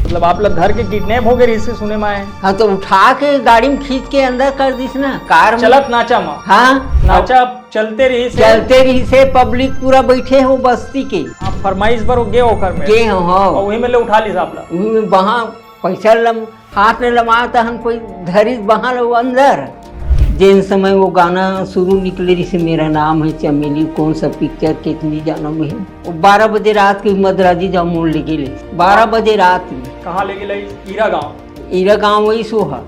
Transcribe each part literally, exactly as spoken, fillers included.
मतलब आप लोग घर के किडनैप हो गए रहिस हे सुने में आए। हाँ, तो उठा के गाड़ी में खींच के अंदर कर दिस ना, कार में। चलत नाचा में। हाँ। नाचा चलते रहिस हे। चलते रहिस हे, पब्लिक पूरा बैठे हो बस्ती के। आप फरमाइश बर गे ओकर में। गे हो, हाँ। और वही में ले उठा लिस आप ला। वही में वहाँ पैसा लम-, हाथ में लमा तहन कोई धरिस बहा लो अंदर। जेन समय वो गाना शुरू निकले रहिस हे, मेरा नाम है चमेली, कौन सा पिक्चर, कितनी जाना में है, वो बारह बजे रात के मदराजी जाओ मोड़ ले गेले, बारह बजे रात में। कहाँ ले गेले? ईरा गांव। ईरा गांव वही सो है।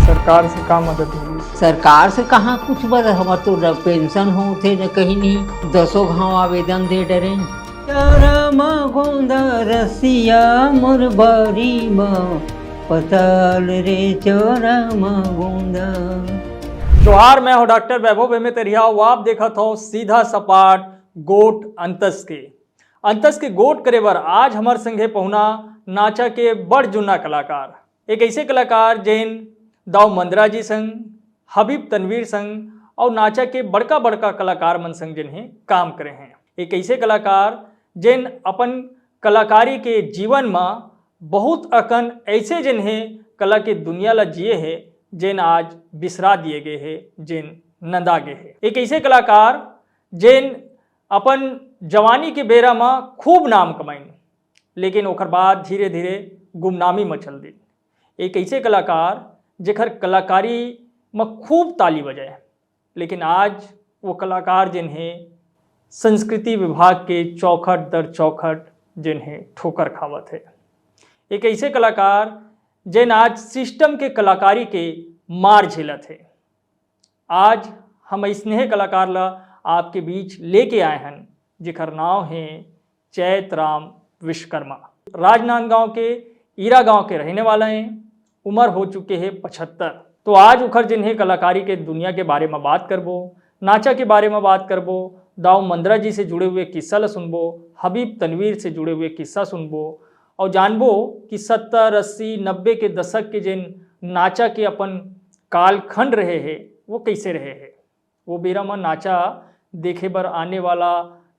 सरकार से का मदद होगी? सरकार से कहाँ कुछ मदद, हमार तो न पेंशन होथे, न कहीं नहीं। दसों घाव आवेदन दे डरे। चारा मा गोंदा रसिया मोर बारी मा पताल रे चारा मा गोंदा। जोहार, मैं हूं डॉक्टर वैभव एमे तरिया। आप देखत हो सीधा सपाट गोठ अंतस के। अंतस के गोठ करे बर आज हमर संगे पहुना नाचा के बड़ जुन्ना कलाकार, एक ऐसे कलाकार जेन दाऊ मंदरा जी संग, हबीब तनवीर संग और नाचा के बड़का बड़का कलाकार मन संग जेन हे काम करे हैं। एक ऐसे कलाकार जेन अपन कलाकारी के जीवन म बहुत अकन ऐसे जेन हे कला के दुनिया ला जिए हे, जेन आज बिसरा दिए गए हे, जेन नंदा गए हे। एक ऐसे कलाकार जेन अपन जवानी के बेरा म खूब नाम कमाइन, लेकिन ओकर बाद धीरे धीरे गुमनामी म चल दिन। एक ऐसे कलाकार जेकर कलाकारी म खूब ताली बजाए, लेकिन आज वो कलाकार जेन हे संस्कृति विभाग के चौखट दर चौखट जेन हे ठोकर खावत हे। एक ऐसे कलाकार जेन आज सिस्टम के कलाकारी के मार झेलत हे। आज हम ऐसने कलाकार ला आपके बीच लेके आए हन, जेकर नाव हे चैत राम विश्वकर्मा। राजनांदगांव के ईरा गांव के रहने वाला हे, उम्र हो चुके हे पचहत्तर। तो आज उखर जेन हे कलाकारी के दुनिया के बारे में बात करबो, नाचा के बारे में बात करबो, दाऊ मंदरा जी से जुड़े हुए किस्सा ला सुनबो, हबीब तनवीर से जुड़े हुए किस्सा सुनबो और जानबो कि सत्तर, अस्सी, नब्बे के दशक के जेन नाचा के अपन कालखंड रहे हे, वो कैसे रहे हे। वो बेरा म नाचा देखे बर आने वाला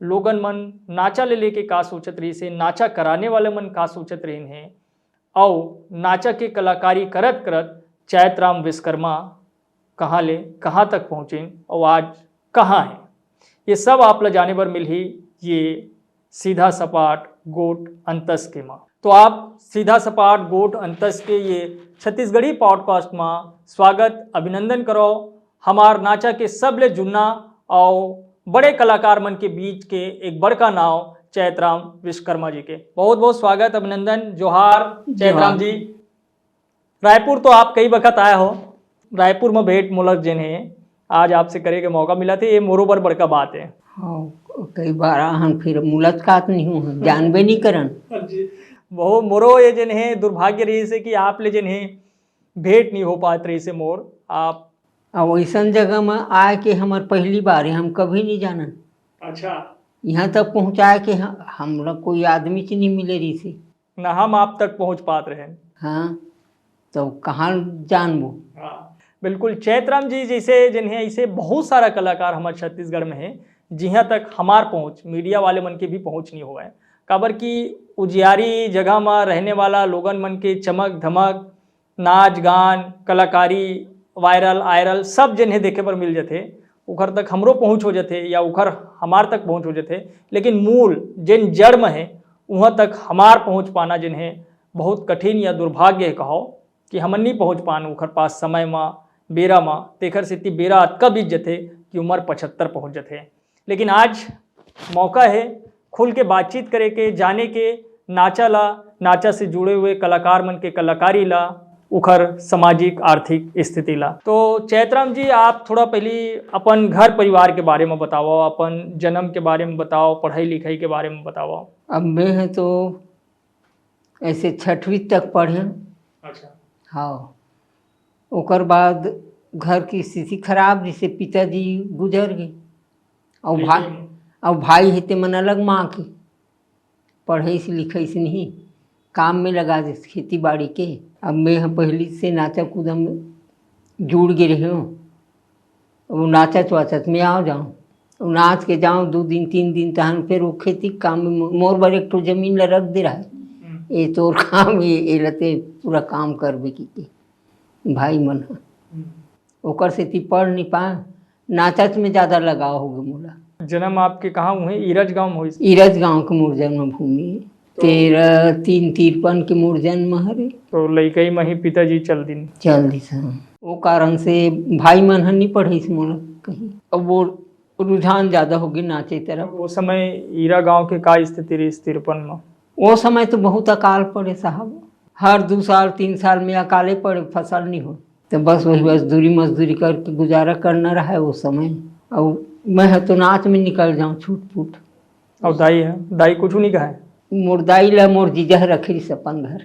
लोगन मन नाचा ले लेके का सोचत रहिस हे, नाचा कराने वाले मन का सोचत रहिन हे, अउ नाचा के कलाकारी करत करत चैतराम विश्वकर्मा कहाँ ले कहाँ तक पहुँचिन अउ आज कहाँ हे, ये सब आप ला जाने बर मिलही ये सीधा सपाट गोठ अंतस के मा। तो आप सीधा सपाट गोठ अंतस के ये छत्तीसगढ़ी पॉडकास्ट मा स्वागत, अभिनंदन करो हमार नाचा के सबले जुन्ना और बड़े कलाकार मन के बीच के एक बड़का नाव चैतराम विश्वकर्मा जी के। बहुत बहुत स्वागत, अभिनंदन, जोहार चैतराम जी। रायपुर तो आप कई बखत आए हो, रायपुर में भेंट मुलाकात जेन हे आज आपसे करे के मौका मिलत हे, ये मोरो बर बड़का बात हे। हाँ, कई बार आहन फिर मुलाकात नहीं हो, जानबे नहीं करन। जी। बहुत मोरो ये जेन हे दुर्भाग्य रहिस हे कि आप ले जेन हे भेंट नहीं हो पात रहिस हे मोर। आप अब वैसन जगह में आए के हमर पहली बार हे, हम कभी नहीं जानन। अच्छा। यहाँ तक पहुँचाए के ह-, हमरा कोई आदमी से नहीं मिले रहिस हे। ना हम आप तक पहुँच पात रहे। हाँ, तो कहाँ जानबो? हाँ, बिल्कुल। चैतराम जी जैसे जेन हे ऐसे बहुत सारा कलाकार हमारे छत्तीसगढ़ में हे, जिहाँ तक हमार पहुँच, मीडिया वाले मन के भी पहुँच नहीं होवय। काबर कि उजियारी जगह में रहने वाला लोगन मन के चमक धमक, नाच गान, कलाकारी, वायरल आयरल सब जेन हे देखे बर मिल जथे, ओखर तक हमरो पहुँच हो जथे या ओखर हमार तक पहुँच हो जथे, लेकिन मूल जेन जड़ में हे उहाँ तक हमार पहुँच पाना जेन हे बहुत कठिन या दुर्भाग्य हे कहो कि हमन नहीं पहुँच पान ओखर पास समय म, बेरा म। तेखर सेती बेरा अतका बीत जथे कि उम्र पचहत्तर पहुँच जथे। लेकिन आज मौका हे खुल के बातचीत करे के, जाने के नाचा ला, नाचा से जुड़े हुए कलाकार मन के कलाकारी ला, उखर सामाजिक आर्थिक स्थिति ला। तो चैतराम जी, आप थोड़ा पहली अपन घर परिवार के बारे में बताओ, अपन जन्म के बारे में बताओ, पढ़ाई लिखाई के बारे में बताओ। अब मैं ह तो ऐसे छठवीं तक पढ़े। अच्छा। हाँ, ओकर बाद घर की स्थिति खराब, जैसे पिताजी गुजर गए, और भाई, लेकिन और भाई हे ते मन अलग माँ के पढ़ाई से लिखाई से नहीं, काम में लगा दे खेती बाड़ी के। अब मैं ह पहली से नाचा कूदा में जुड़ गए रहे हूँ, वो नाचत वाचत में आओ जाओ, वो नाच के जाओ दो दिन तीन दिन, तहन फिर वो खेती के काम में मो-, मोर बर एक ठो जमीन ला रख दे रहा है। हम्म। ये तोर काम, ये, ये लते पूरा काम करबे की के भाई मन ह। ओकर सेती पढ़ नहीं पाए, नाचच में ज्यादा लगाव होगे मोला। जन्म आपके कहाँ हुए? ईरज गांव में होइस? ईरज गांव के मोर जन्मभूमि हे। तो तेरह तीन तिरपन के मोर जन्म हरे। तो लइकई में ही पिताजी चल दिन? चल दिस, हाँ। वो कारण से भाई मन ह नहीं पढ़िस मोला कहीं। अब वो रुझान ज्यादा होगे नाचे तरफ। वो समय ईरा गांव के का स्थिति रहिस तिरपन में? वो समय तो बहुत अकाल पड़े साहब, हर दू साल तीन साल में अकाले पड़े, फसल नहीं हो। तो बस वही मजदूरी मजदूरी करके गुजारा करना रहा है वो समय। और मैं ह तो नाच में निकल जाऊँ छूट फूट। और दाई है, दाई कुछ नहीं कहा है? मोर दाई ला मोर जीजा ह रखे रहिस अपन घर।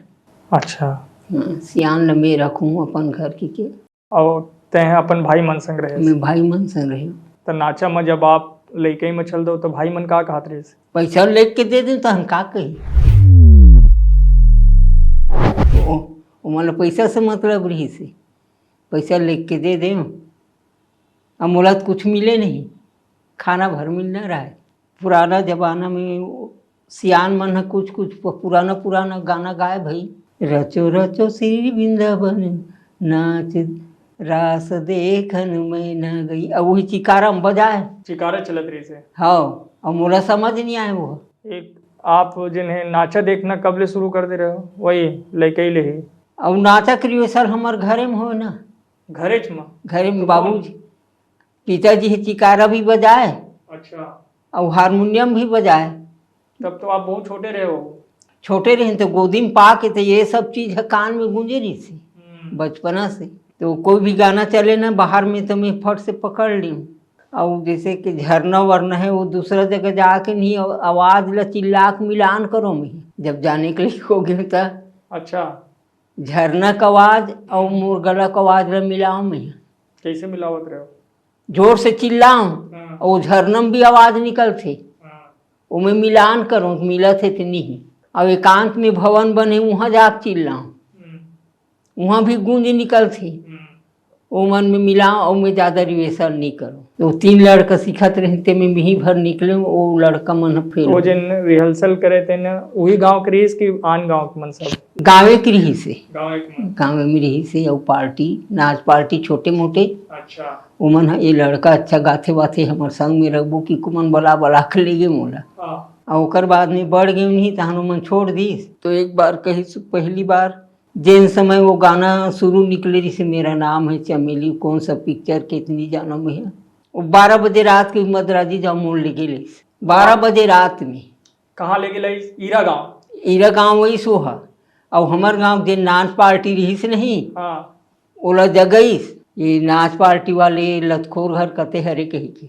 अच्छा। हाँ, सियान ला मैं रखूँ अपन घर की के। और तैं अपन भाई मन संग रहे? मैं भाई मन संग रहे। तो नाचा में जब आप लइकई में चल दो तो भाई मन का कहत रहिस? पैसा लेके दे दे तो हम का कही? ओ, ओमन ला पैसा से मतलब रहिस हे, पैसा लेके दे दे। अब मोला तो कुछ मिले नहीं, खाना भर मिलना रहा है। पुराना जमाना में वो सियान मन ह कुछ कुछ प-, पुराना पुराना गाना गाए भाई, रचो रचो श्री वृंदावन नाच रास देखन मैं ना गई। अब वही चिकारा में बजाए। चिकारा चलत रहिस हे। हाँ, अब मोला समझ नहीं आए वो। एक आप जिन्हें नाचा देखना कब ले शुरू कर दे रहे हो? वही लइकई ले ही? अब नाचा के rehearsal हमर घरे में हो ना। घरे च में? घरे में तो बाबूजी, पिताजी हे चिकारा भी बजाए। अच्छा। और हारमोनियम भी बजाए। तब तो आप बहुत छोटे रहे हो। छोटे रहे तो गोदी में पा के तो ये सब चीज ह कान में गूंजे रहिस हे हम्म। बचपना से। तो कोई भी गाना चले ना बाहर में तो मैं फट से पकड़ ली। और जैसे कि झरना वरना है वो दूसरा जगह जाके नहीं आव-, आवाज ला चिल्ला के मिलान करो मैं जब जाने के लिए हो गए तो। अच्छा। झरना का आवाज और मोर गला का आवाज ला मिलाओ मैं। कैसे मिलावत रहे हो? जोर से चिल्लाओ हाँ। और झरना में भी आवाज निकलथे। हाँ। ओमे मिलान करो, मिलत हे ते नहीं। अब एकांत में भवन बने, वहाँ जाके चिल्लाओ, हम्म। वहाँ भी गूंज निकलथे। हम्म। ओमन में मिलाओ और मैं ज्यादा rehearsal नहीं करो। तो तीन लड़का सीखत रहे, ते में मिही भर निकले, वो लड़का मन फेल वो हो। जिन rehearsal करे थे ना, वही गांव के रहिस कि आन गांव के मन सब? गाँवे के रहिस हे। गाँवे के मन। गाँवे में रहिस हे, और पार्टी, नाच पार्टी छोटे मोटे। अच्छा। ओमन ह, "ये लड़का अच्छा गाथे वाथे, हमर संग में रखबो कि कुमन बला बला के ले गे मोला।" हाँ। और ओकर बाद में बढ़ गए नहीं, तहन ओमन छोड़ दीस। तो एक बार कहिस, पहली बार जेन समय वो गाना शुरू निकले रहिस, "मेरा नाम है चमेली", कौन सा पिक्चर के, इतनी जानो में है, वो बारह बजे रात के मदराजी जाओ मोल लेके लेस, बारह बजे रात में। कहाँ लेके लइस? ईरा गांव। ईरा गांव वही सो हा। और हमर गांव जे नाच पार्टी रहिस नहीं, हाँ। ओला जगइस, ये नाच पार्टी वाले लतखोर घर कते हरे कही के।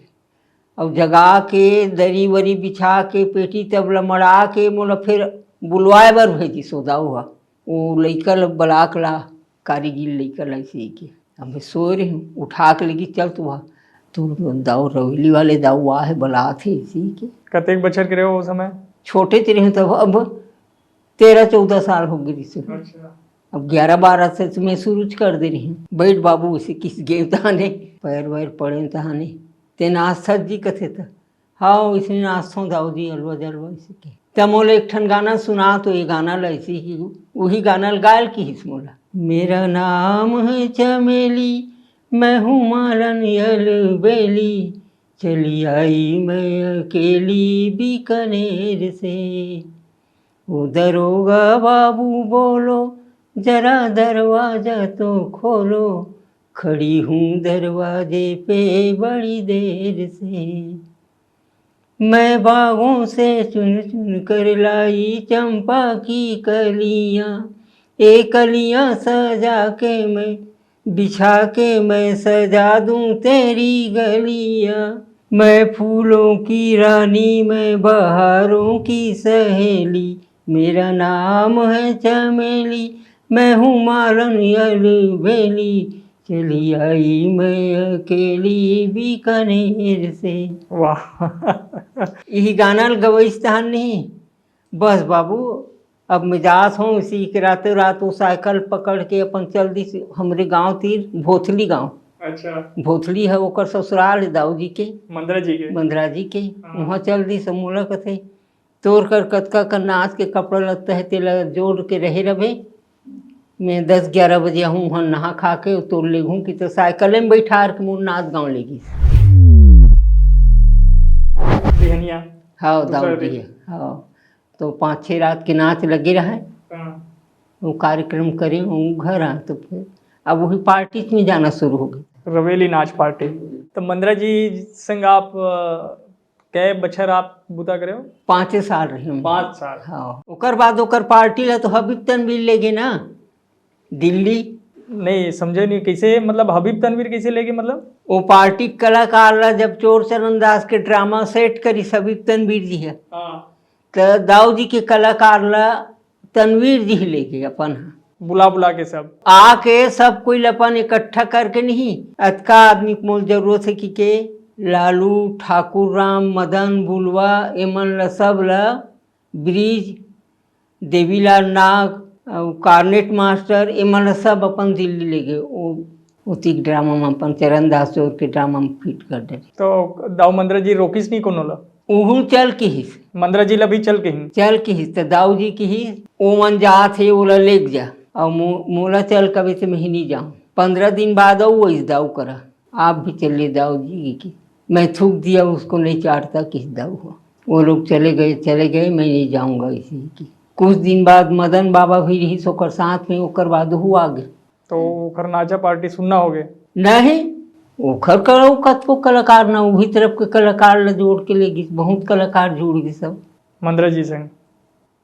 और जगा के, दरी वरी बिछा के, पेटी तबला मड़ा के, मोला फिर बुलवाए बर भेजिस ओ दाऊ हा। वो लइका ल बलाक ला, कारीगिर लइका ला ऐसे ही के। अब मैं सोए रही हूँ, उठा के लेगी, "चल तू आ, तू दाऊ रवेली वाले दाऊ आ है, बलात है ऐसे ही के।" कतेक बछर के रहे हो उस समय? छोटे ते रहे तब, अब तेरह चौदह साल हो गए रिहिस। अच्छा। अब ग्यारह बारह से मैं शुरू कर दे रही हूँ, "बैठ बाबू, उसे किस गेव तहाने, पैर वैर पड़े तहाने, ते नाच सज जी कथे त।" हाँ, वैसे नाचथों दाऊ जी, अलवा जलवा ऐसे के। त मोला एक ठन गाना सुना, तो ये गाना ला ऐसे ही, वही गाना ला गायल किहिस मोला। मेरा नाम है चमेली, मैं हूँ मालन अलबेली, चली आई मैं अकेली बीकानेर से। ओ दरोगा बाबू बोलो, जरा दरवाजा तो खोलो, खड़ी हूँ दरवाजे पे बड़ी देर से। मैं बागों से चुन चुन कर लाई चंपा की कलियां, ए कलियां सजा के मैं, बिछा के मैं सजा दूं तेरी गलियां। मैं फूलों की रानी, मैं बहारों की सहेली, मेरा नाम है चमेली, मैं हूँ मालन अलबेली, चली आई मैं अकेली बीकानेर से। वाह। यही गाना ल गवइस तहन नहीं, बस बाबू, अब मैं जात हूँ, इसी के रातों रात वो साइकिल पकड़ के अपन चल दिस हमरे गांव तीर, भोथली गांव। अच्छा। भोथली है ओकर ससुराल दाऊ जी के, मंदरा जी के। मंदरा जी के। हाँ। वहाँ चल दिस, मोला कथे, तोर कर कतका कर नाच के कपड़ा लगता है, तेला जोड़ के रहे रहे। मैं दस ग्यारह बजे आहूँ, वहाँ नहा खा के तोर लेगहूँ कि तो साइकिल में बैठार के मोर नाच गाँव लेगी। बिहनिया। हाँ, दूसरा दाऊ दिन। जी, हाँ। तो पाँच छः रात के नाच लगे रहे, हाँ। वो कार्यक्रम करे, वो घर आए, तो फिर अब वही पार्टी में जाना शुरू हो गया। रवेली नाच पार्टी। तो मंदरा जी संग आप अ, कै बछर आप बुता करे हो? पाँचे साल रहे हम। पाँच साल। हाँ, ओकर बाद ओकर पार्टी ला तो हबीब तनवीर ले गए ना दिल्ली। नहीं समझे नहीं, कैसे, मतलब हबीब तनवीर कैसे लेके, मतलब? वो पार्टी के कलाकार ला जब चोर चरण दास के ड्रामा सेट करी हबीब तनवीर जी है, हाँ। तो दाऊ जी के कलाकार ला तनवीर जी ले गए अपन। बुला बुला के सब। आके सब कोई ल अपन इकट्ठा करके नहीं, अतका आदमी के मोल जरूरत है कि के लालू, ठाकुर राम, मदन, बुलवा, एमन ल सब ल, ब्रिज, देवीलाल नाग, अउ कार्नेट मास्टर, एमन ल सब अपन दिल्ली ले गए। ओ ओतिक ड्रामा में अपन चरण दास चोर के ड्रामा में फिट कर दे। तो दाऊ मंदरा जी रोकिस नहीं कोनो ला? उहू चल किहिस। मंदरा जी ला भी चल कहीं? चल किहिस, त दाऊ जी किहिस, "ओमन जात हे, ओला लेग जा।" अउ मो-, मोला चल कबे त मैं ही नहीं जाऊँ। पंद्रह दिन बाद अउ वही दाऊ करा, "आप भी चलिए दाऊ जी की, मैं थूक दिया, उसको नहीं चाटता किस दाऊ हो।" वो लोग चले गए, चले गए, मैं नहीं जाऊँगा इसी की। कुछ दिन बाद मदन बाबा भी रही ओकर साथ में, ओकर बाद हु आ गए। तो ओखर नाचा पार्टी सुनना हो गए? नहीं, ओखर करो कतको कलाकार ना, वही तरफ के कलाकार ल जोड़ के ले गिस, बहुत कलाकार जुड़ गए सब। मंदरा जी संग?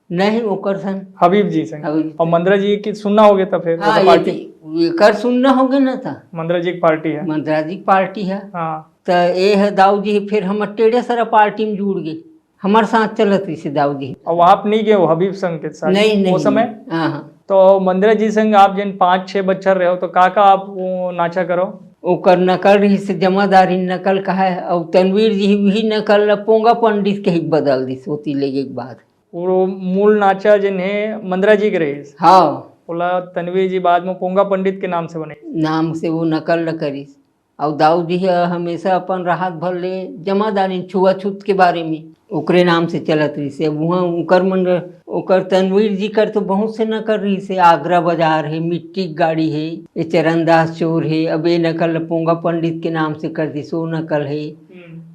नहीं, ओकर संग। हबीब जी संग? हबीब। और मंदरा जी की सुनना हो गए तब फिर हाँ, ओकर ये पार्टी? तो, एकर सुनना हो गए ना था। मंदरा जी की पार्टी है। मंदरा जी की पार्टी है। हाँ। तो ये है दाऊ जी, फिर हम टेढ़े सारा पार्टी में जुड़ गए, हमारे साथ चलत रही से दाऊ जी। और आप नहीं गए हो हबीब संग के साथ? नहीं, नहीं, वो समय? नहीं। हाँ, हाँ। तो मंदरा जी संग आप जन पाँच छह बच्चर रहे हो, तो का का आप वो नाचा करो? ओकर नकल रही से जमादारी नकल का है, और तनवीर जी वही नकल ला पोंगा पंडित के ही बदल दिस होती लेगे के बाद। वो मूल नाचा जन है मंदरा जी के रहीस? हाँ। ओला तनवीर जी बाद में पोंगा पंडित के नाम से बने। नाम से वो नकल ल करिस। और दाऊ जी ह हमेशा अपन राहत भर ले जमादारी छुआछूत के बारे में ओकरे नाम से चलत रही से। अब वहाँ उनकर मन, ओकर तनवीर जी कर तो बहुत से नकल रही से, आगरा बाजार है, मिट्टी की गाड़ी है, ये चरणदास चोर है, अब ये नकल पोंगा पंडित के नाम से कर दिस, वो नकल है।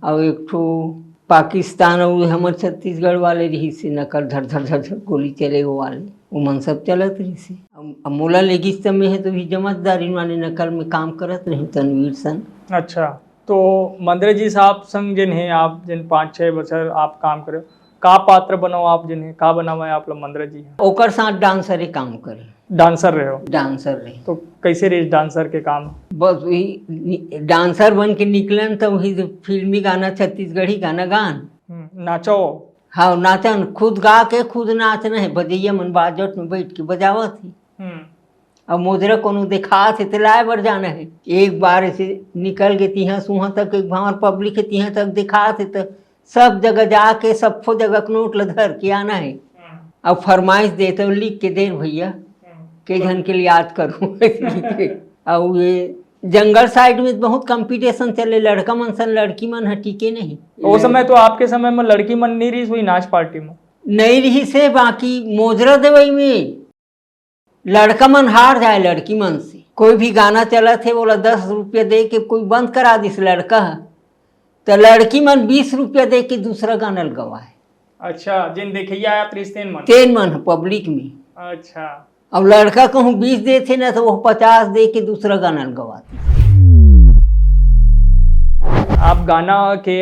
और एक ठो पाकिस्तान और हमर छत्तीसगढ़ वाले रही से नकल, धर धर धर धर गोली चले वो वाले, वो मन सब चलत रही से। अब, अब मोला लेगिस त मैं है तो भी जमादारी वाले नकल में काम करत रही तनवीर सन। अच्छा, तो मंदरा जी साहब संग जिन है आप, जिन पाँच छह बछर आप काम करे, का पात्र बनाओ आप जिन है, का बनावा है आप लोग मंदरा जी? ओकर साथ डांसर ही काम करे। डांसर रहे हो? डांसर रहे। तो कैसे रहे डांसर के काम? बस वही नि-, डांसर बन के निकलन तो वही जो फिल्मी गाना, छत्तीसगढ़ी गाना गान। हम्म, नाचो? हाँ, नाचन, खुद गा के खुद नाचना है, बजैया मन बाजट में बैठ के बजावत ही। हम्म। अब मोजरा कोनो दिखात है तो लाए बर जाना है। एक बार ऐसे निकल के तिहा सुहा तक, एक भावर पब्लिक है तिहा तक दिखात है तो सब जगह जाके सब्बो जगह के नोट ल धर के आना है। अब फरमाइश दे तो लिख के दे भैया, के झन के लिए याद करूँ। और ये जंगल साइड में बहुत कंपटीशन चले, लड़का मन सन लड़की मन ह टिके नहीं। वो समय तो आपके समय में लड़की मन नहीं रही हुई नाच पार्टी में? नहीं रही से, बाकी मोजरा देवई में लड़का मन हार जाए लड़की मन से। कोई भी गाना चलत है, बोला दस रुपया दे के कोई बंद करा दिस लड़का ह, तो लड़की मन बीस रुपया दे के दूसरा गाना ल गवाए। अच्छा, जिन देखैया आया त्रिस्तेन मन? तेन मन ह पब्लिक में। अच्छा। अब लड़का कहूँ बीस देथे ना, तो वो पचास दे के दूसरा गाना ल गवाते। आप गाना के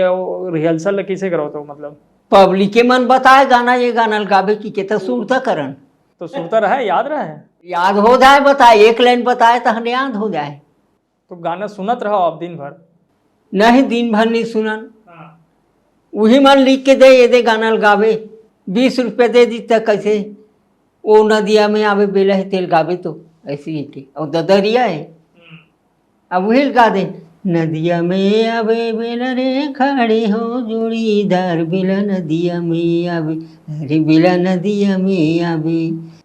रिहर्सल कैसे करो तो, मतलब? पब्लिके मन बताए गाना, ये गाना ल गाबे कि के, तो सुरता करन। तो सुरता रहा है, याद रहा है? याद हो जाए, बताए, एक लाइन बताए, तहन याद हो जाए। तो गाना सुनत रहो आप दिन भर? नहीं, दिन भर नहीं सुनन। हाँ। वही मन लिख के दे, ये दे गाना ल गाबे, बीस रुपया दे दी त कैसे, ओ नदिया में आवे बेला है तेल गाबे तो, ऐसे ही के। और ददरिया है, हम्म। अब वही ल गा दे, नदिया में आवे बेला रे, खड़े हो जोड़ीदार, बेला नदिया में आवे, अरे बेला नदिया में आवे।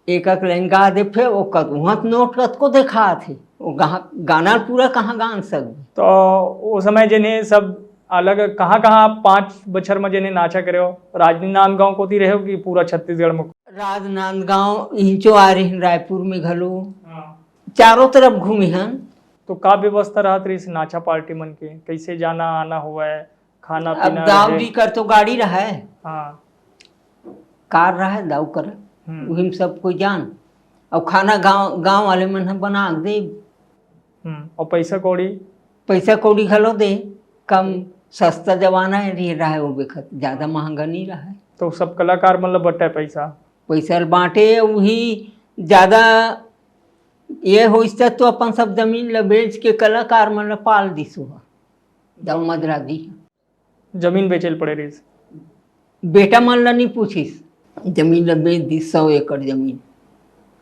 एक एक लाइन गा दे, फिर वो कत वहाँ नोट कत को देखा थे, वो गा-, गाना पूरा कहाँ गान सकबे। तो वो समय जने सब अलग कहाँ कहाँ आप पाँच बछर में जेने नाचा करे हो? राजनांदगांव कोती रहे हो कि पूरा छत्तीसगढ़ में? राजनांदगांव, इंचो आ रहे हैं रायपुर में घलो। हाँ। चारों तरफ घूमे हन। तो का व्यवस्था रहत रहिस नाचा पार्टी मन के? कैसे जाना आना हुआ है, खाना अब पीना दाऊ रहे? जी कर तो गाड़ी रहा है। हाँ। कार रहा है दाऊ कर। हम्म। उही में सब कोई जान। और खाना गांव, गांव वाले मन ह बना के दे। हम्म। और पैसा कौड़ी? पैसा कौड़ी घलो दे। कम सस्ता जमाना है, रहे रहा है वो बेखत, ज्यादा महंगा नहीं रहा है। तो सब कलाकार मतलब बटा है पैसा? पैसा ल बांटे, वही ज्यादा ये होइस त तो अपन सब जमीन ल बेच के कलाकार मन ल पाल दिस हुआ। दाऊ मदरा दी। जमीन बेचे ल पड़े रहिस? बेटा मन ल नहीं पूछिस, जमीन ल बेच दिस, सौ एकड़ जमीन।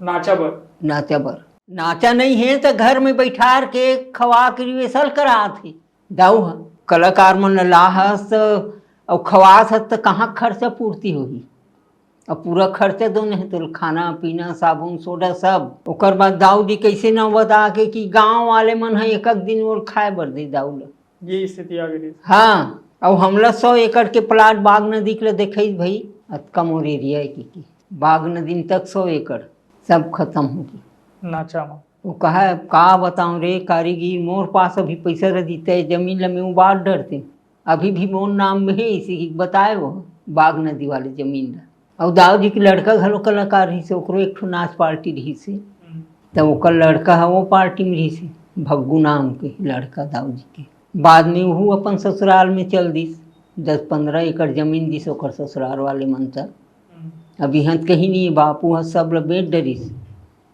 नाचा बर? नाचा बर। नाचा नहीं है तो घर में बैठार के खवा के रिहर्सल करात हे। दाऊ ह कलाकार मन ल लाहस अउ खवास हस त कहाँ खर्चा पूर्ति होही? अब पूरा खर्चा दो नहीं तो खाना पीना, साबुन, सोडा सब। ओकर बाद दाऊ जी कैसे न बता के कि गांव वाले मन ह एक एक दिन और खाए बर दे दाऊ ल। ये स्थिति आ गई। हाँ, अउ हमला सौ एकड़ के प्लाट बाग नदी के ल देखाइस भाई, अतका मोर एरिया है कि, कि बाग नदी तक सौ एकड़ सब खत्म हो गई। नाचा मा। वो कहा, "का बताऊं रे कारीगिर, मोर पास अभी पैसा रह जीते, जमीन ल मैं उबार डरते। अभी भी मोर नाम में है, इसी की बताए वो बाग नदी वाली जमीन ल।" और दाऊ जी के लड़का घलो कलाकार रहिस हे, ओकरो एक ठो नाच पार्टी रहिस हे। हम्म। त ओकर लड़का ह वो पार्टी में रहिस हे, भग्गू नाम के लड़का दाऊ जी के। बाद में वहू अपन ससुराल में चल दिस, दस पन्द्रह एकड़ जमीन दिस ओकर ससुराल वाले मन त। हम्म। अब इहाँ त कहीं नहीं, बापू ह सब ल बेच डरिस,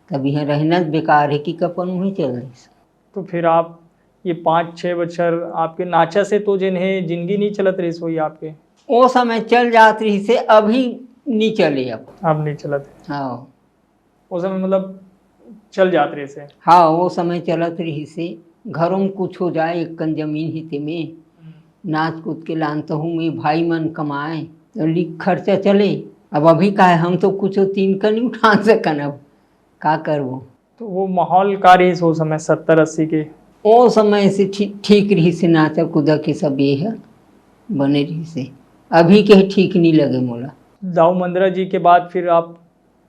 तब इहाँ रहना बेकार है कि अपन वहीं चल दिस। तो फिर आप ये पाँच छः बछर आपके नाचा से तो जेन है जिंदगी नहीं चलत रहिस होही आपके? ओ समय चल जात रहिस हे, अभी नहीं चले अब। अब नहीं चलत है। हाँ। ओ समय मतलब चल जात रहिस हे? हाँ, ओ समय चलत रहिस हे। घरों में कुछ हो जाए, एक कन जमीन ही तेमे हम्म। नाच कूद के लानत हूँ मैं, भाई मन कमाए तो लिख खर्चा चले। अब अभी का है, हम तो कुछ तीन कन नहीं उठा सकन, अब का करबो? तो वो माहौल का रहिस ओ समय सत्तर अस्सी के? ओ समय से ठी-, ठीक रहिस हे, नाचा कूदा के सब ये है बने रहिस हे। अभी के ठीक नहीं लगे मोला। दाऊ मंदरा जी के बाद फिर आप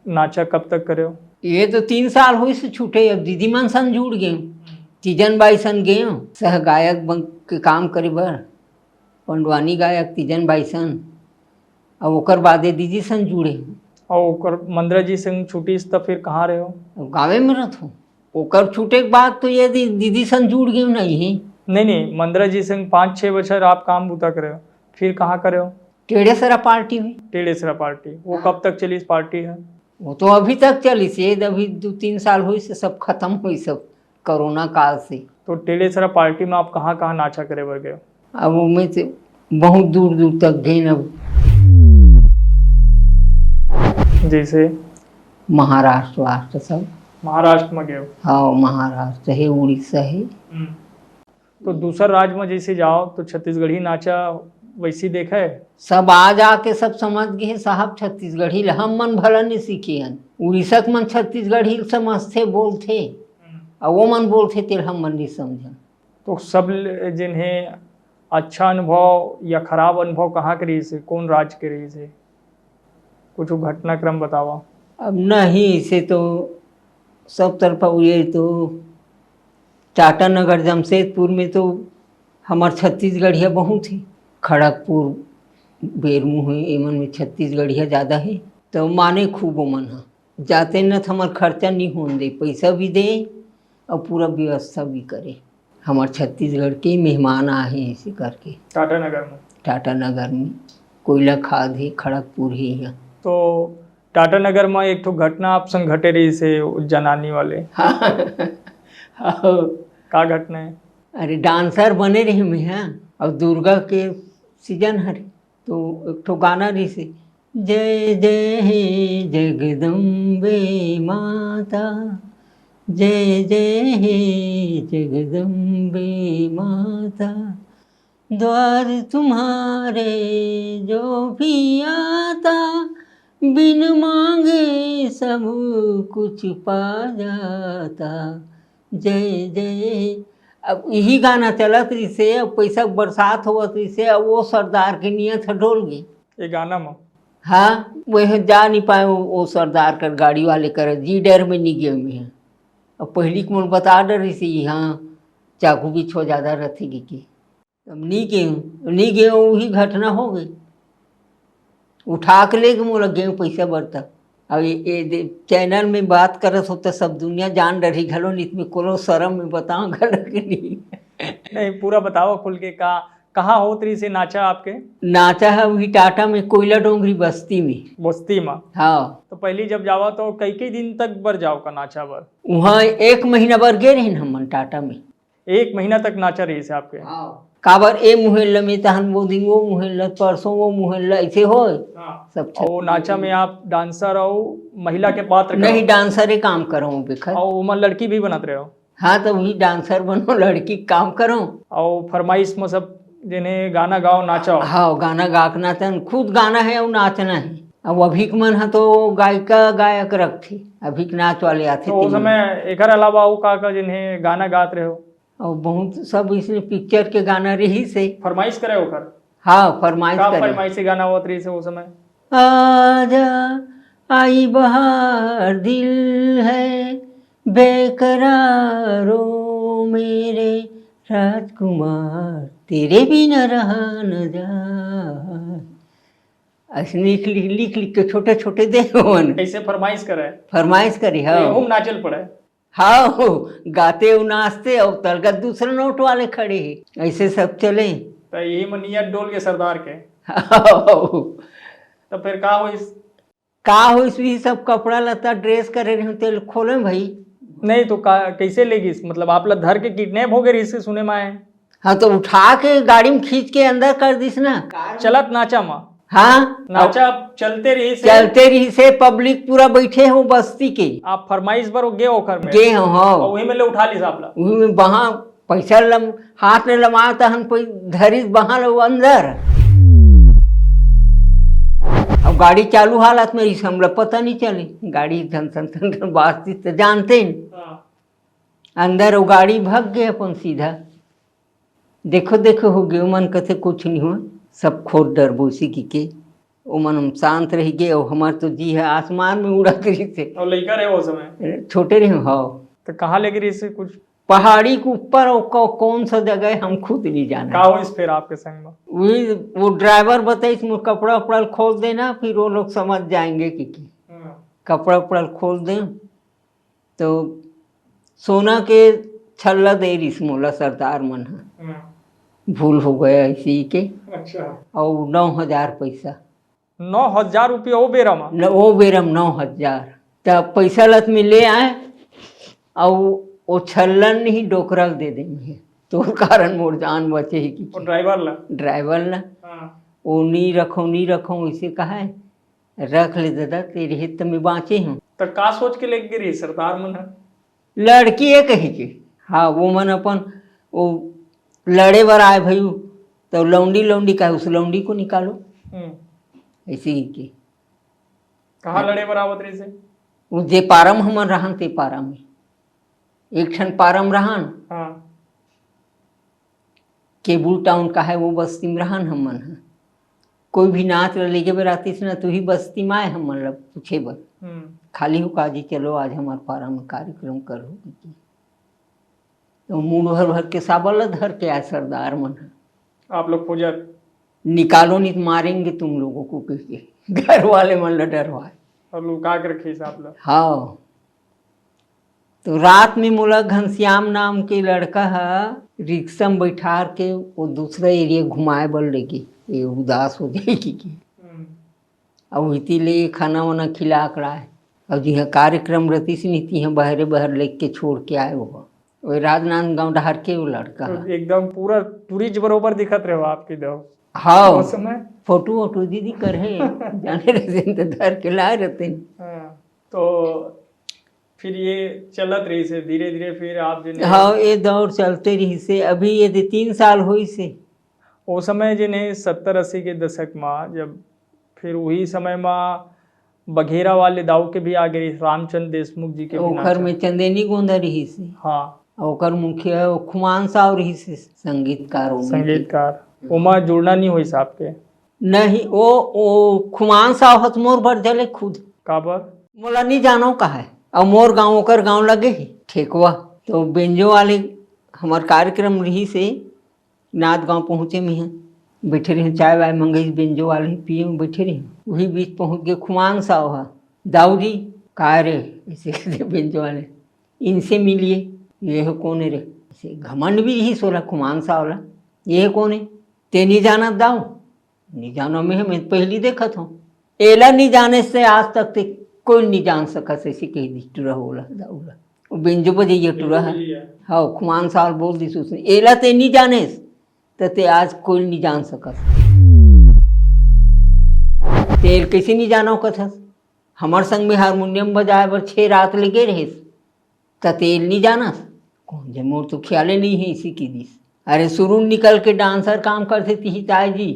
नाचा कब तक करे हो? ये तो तीन साल होइस छूटे, अब दीदी मन सन जुड़ गए, तीजन बाई सन गए, सह गायक बन के काम करे बर, पंडवानी गायक तीजन बाई सन। अब ओकर बाद ये दीदी सन जुड़े। और ओकर मंदरा जी संग छुट्टी त फिर कहाँ रहे हो? अब गाँवे में रहत हूँ। ओकर छूटे के बाद तो ये दी-, दीदी सन जुड़ गए नहीं है। नहीं, नहीं, मंदरा जी संग पाँच छः बछर आप काम बूता करे हो, फिर कहाँ करे हो? टेढ़ेसरा पार्टी में। टेढ़ेसरा पार्टी, वो हाँ। कब तक चली इस पार्टी है? वो तो अभी तक चली से, अभी दो तीन साल हुई से सब खत्म हुई सब कोरोना काल से। तो टेढ़ेसरा पार्टी में आप कहाँ-कहाँ नाचा करे बर गए? अब ओमे से बहुत दूर दूर तक गए न। जैसे? महाराष्ट्र वाष्ट्र सब। महाराष्ट्र में गए? हाँ, महाराष्ट्र है, उड़ीसा है। हम्म। तो दूसर राज में जैसे जाओ तो छत्तीसगढ़ी नाचा वैसी देखा है? सब आ जाके सब समझ गए साहब, छत्तीसगढ़ी ल हम मन भला नहीं सीखे हन। उड़ीसा के मन छत्तीसगढ़ी ल समझथे, बोलथे, हम्म। और वो मन बोलथे तेल हम मन नहीं समझन। तो सब ल-, जिन्हें अच्छा अनुभव या खराब अनुभव कहाँ के रहिस हे, कौन राज के रहिस हे? कुछ घटनाक्रम बतावा। अब नहीं, इसे तो सब तरफ ये तो टाटानगर, जमशेदपुर में तो हमर छत्तीसगढ़िया बहुत है, खड़गपुर, बेरमू है, एमन में छत्तीसगढ़िया ज्यादा है। तो माने खूब ओमन ह जाते न त हमर खर्चा नहीं होन दे, पैसा भी दे और पूरा व्यवस्था भी करे। हमर छत्तीसगढ़ के मेहमान आए हैं ऐसे करके। टाटानगर में? टाटानगर में। कोयला खाद है, खड़गपुर है यहाँ। तो टाटानगर में एक ठो घटना आप संग घटे रहिस हे जनानी वाले। हाँ। हाँ। का घटना है? अरे, डांसर बने रहे मैं, हाँ। और दुर्गा के सीजन हरे, तो एक ठो गाना रहिस हे, "जय जय हे जगदम्बे माता, जय जय हे जगदम्बे माता, द्वार तुम्हारे जो भी आता, बिन मांगे सब कुछ पा जाता, जय जय।" अब यही गाना चलत रहिसे, अब पैसा के बरसात होवत रहिसे, अब वो सरदार के नियत ह डोल गे। ये गाना म? हाँ, वह जा नहीं पाए, वो, वो सरदार कर गाड़ी वाले कर जी डर में नहीं गए हुए हैं। अब पहली के मोर बता डर रहिसे, यहाँ चाकू बिछो ज्यादा रहते कि, कि। अब नहीं गए, नहीं गए, वही घटना हो गई। उठा के ले गए, मोला गए पैसा बरता। अब ये, ये दे-, चैनल में बात करत हो तो सब दुनिया जान डरही घलो, नित में कोनो शर्म में बताओ घलो कि नहीं। नहीं, पूरा बताओ खुल के, का, कहाँ होत रहिसे नाचा आपके? नाचा है वही टाटा में, कोयला डोंगरी बस्ती में। बस्ती में? हाँ। तो पहली जब जावा तो कई कई दिन तक बर जाओ का नाचा बर? वहाँ एक महीना बर गे रहिन हमन टाटा में। एक महीना तक नाचा रहिसे आपके? हाँ। काबर ए मुहे ल में तहन वो दिन वो मुहे ल, परसों वो मुहे ल, ऐसे होय। हाँ। सब और वो नाचा में आप डांसर और महिला के पात्र करो? नहीं, डांसर ही काम करो बेखर। और ओमा लड़की भी बनत रहे हो? हाँ, तो वही डांसर बनो, लड़की के काम करो। और फरमाइश में सब जेने गाना गाओ, नाचो। हाँ, गाना गा के नाचन, खुद गाना है और नाचना है। अब अभी के मन ह तो गायिका गायक रखथे, अभी के नाच वाले आथे तो उस तेन समय एकर अलावा अउ का का जिन्हें गाना गात रहे हो? और बहुत सब इसने पिक्चर के गाना रहिसे। फरमाइश करे ओकर? हाँ, फरमाइश का करे। फरमाइशी गाना होत रहिसे उस समय? आजा, आई बहार दिल है बेकरारो, मेरे राजकुमार तेरे बिना रहा न जाए। ऐसे लिख, लिख, लिख, लिख के छोटे, छोटे दे मन। कैसे फरमाइश करे? फरमाइश करी, हाँ। तो हम नाचल पड़े। हाँ, गाते अउ नाचते, अउ तलगत दूसरा नोट वाले खड़े हे, ऐसे सब चले। तो यही में नियत डोल के सरदार के। हाँ। तो फिर का होइस? का होइस, भी सब कपड़ा लत्ता, ड्रेस करे रहे, तेल खोले भाई। नहीं तो का, कैसे ले गिस? मतलब आप ला धर के किडनैप हो गए रहिस, सुने में आए। हाँ, तो उठा के गाड़ी में खींच के अंदर कर दिस ना। चलत नाचा मा? हाँ। नाचा चलते रहिसे? चलते रहिसे, पब्लिक पूरा बैठे हो बस्ती के। आप फरमाइश बर गे ओखर में? गे हो, हाँ। और वही में ले उठा लिस आप ला? वही में बहा पैसा लम-, हाथ में लमाए तहन कोई धरिस बहा लो अंदर। अब गाड़ी चालू हालत में इस हमला पता नहीं चली, गाड़ी धन धन धन धन बाजती तो जानते हैं। हाँ। अंदर वो गाड़ी भग गए अपन सीधा। देखो, देखो, हो गए, ओमन कथे कुछ नहीं हुआ, सब खोद डरबो इसी की के। ओमन हम शांत रह गए, और हमार तो जी है आसमान में उड़त रही थे। और लइका रहे वो समय? छोटे रहे, हाँ। तो कहाँ लेके रही से कुछ? पहाड़ी के ऊपर, और कौ-, कौन सा जगह है, हम खुद नहीं जाने। का होइस फिर आपके संग में? वही, वो ड्राइवर बताइस, "मोर कपड़ा उपड़ा खोल देना, फिर वो लोग समझ जाएंगे," कि, कि हाँ। कपड़ा उपड़ा खोल दें, तो सोना के छल्ला दे रिस मोला सरदार मन ह। हाँ। भूल हो गया इसी के। अच्छा। और नौ हजार पैसा। नौ हजार रुपया वो बेरा मा? न, वो बेरा म नौ हजार। त पैसा लत में ले आए, और वो छल्लन नहीं डोकरा ल दे दे, मैं तो कारण मोर जान बचे ही की। वो ड्राइवर ला? ड्राइवर ला। हाँ। वो नहीं रखो, नहीं रखो, इसे कहा है, "रख ले दादा, तेरे हित में बाँचे हूँ।" त का सोच के लेके गिरी सरदार मन ह? लड़की ये कही के, हाँ, वो मन अपन वो लड़े बर आए भई, तो लौंडी, लौंडी कहे, "उस लौंडी को निकालो।" हम्म। ऐसे ही के। कहाँ लड़े बर आवत रहिसे? वो जे पारम हमन रहन, ते पारम में। एक ठन पारम रहन। हाँ। केबुल टाउन का है, वो बस्ती में रहन हमन ह। कोई भी नाच ल लेके बर आतिस ना, तो ही बस्ती में आए हमन ल पूछे बर। हम्म। "खाली हो का जी, चलो आज हमार पारा में कार्यक्रम करो।" तो मूड भर भर के साबल ल धर के आए सरदार मन ह। आप लोग खोजत? "निकालो, नहीं तो मारेंगे तुम लोगों को," कह के घर वाले मन ल डरवाए। और लुका के रखिस आप लोग? हाँ। तो रात में मोला घनश्याम नाम के लड़का ह रिक्शा में बैठार के वो दूसरा एरिया घुमाए बर लेगे, ये उदास हो जाएगी कि। हम्म। अब इति ले खाना वाना खिला के लाए। अब जिहाँ कार्यक्रम रहती सी नहीं, तिहाँ बहरे बहर लेके छोड़ के आए वो। वो राजनांदगांव डहार के वो लड़का तो ह। एकदम पूरा टूरिस्ट बरोबर दिखत रहे हो आपके दो। हाँ। उस समय? फोटो वोटो दीदी कर है, जाने रहते तो धर के लाए रहते। हाँ। तो फिर ये चलत रहिसे धीरे-धीरे, फिर आप जेन हाँ, ये दौर चलते रहिसे। अभी ये दे तीन साल होइसे। ओ समय जेन सत्तर अस्सी के दशक मा, जब फिर वही समय मा बघेरा वाले दाऊ के भी आ गए, रामचंद्र देशमुख जी के भी ओखर नाचा। में चंदेनी गोंदा रहिसे। हाँ। अउ ओकर मुखिया वो खुमान साव रहिस हे, संगीतकार, ओमे के। संगीतकार। ओमा जुड़ना नहीं होइस आपके? नहीं, वो, वो खुमान साव हत मोर बर जले खुद। काबर? मोला नहीं जानो का है। अउ मोर गांव ओकर गांव लगे ही ठेकवा। तो बेंजो वाले हमर कार्यक्रम रहिस हे, नाथ गांव पहुंचे में है, बैठे रहे, चाय वाय मंगई, बेंजो वाले ही पिए में बैठे रहे। वही बीच पहुंच गए खुमान साव हा, "दाऊ जी।" "का रे?" ऐसे कहते बेंजो वाले, "इनसे मिलिए।" "ये हो कौन है रे?" ऐसे घमंड भी रहिस ओला, खुमान साव ला। "ये हो कौन है?" "ते नहीं जानत दाऊ?" "नहीं जानो मैं, मैं पहली देखत हूँ।" "एला नहीं जाने से आज तक ते कोई नहीं जान सकस," ऐसे कह दी टुरा ओला, दाऊ ला। वो बेंजो बजैया टुरा है। हाँ, खुमान साव बोल दिस उसने, "एला ते नहीं जानेस, त ते आज कोई नहीं जान सकस।" "तेल कैसे नहीं जानो कथस? हमर संग में हारमोनियम बजाए बर छह रात ले गे रहिस, त तेल नहीं जानस?" "कौन जे, मोर तो ख्याले नहीं है," इसी की दिस। "अरे, शुरू निकल के डांसर काम करथे तिही ताई जी।"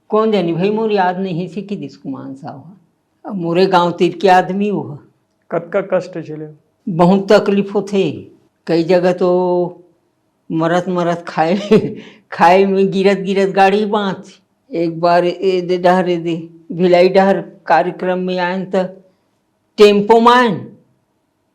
"कौन जानी भाई, मोर याद नहीं है," इसी की दिस कुमान साव हा। अब मोरे गांव तीर के आदमी वो हा। कतका कष्ट झेले? बहुत तकलीफ होथे। कई जगह तो मरत मरत खाए, खाए में गिरत गिरत गाड़ी बांच। एक बार ए दे डहर, ए दे भिलाई डहर कार्यक्रम में आयन, त टेम्पो में आयन,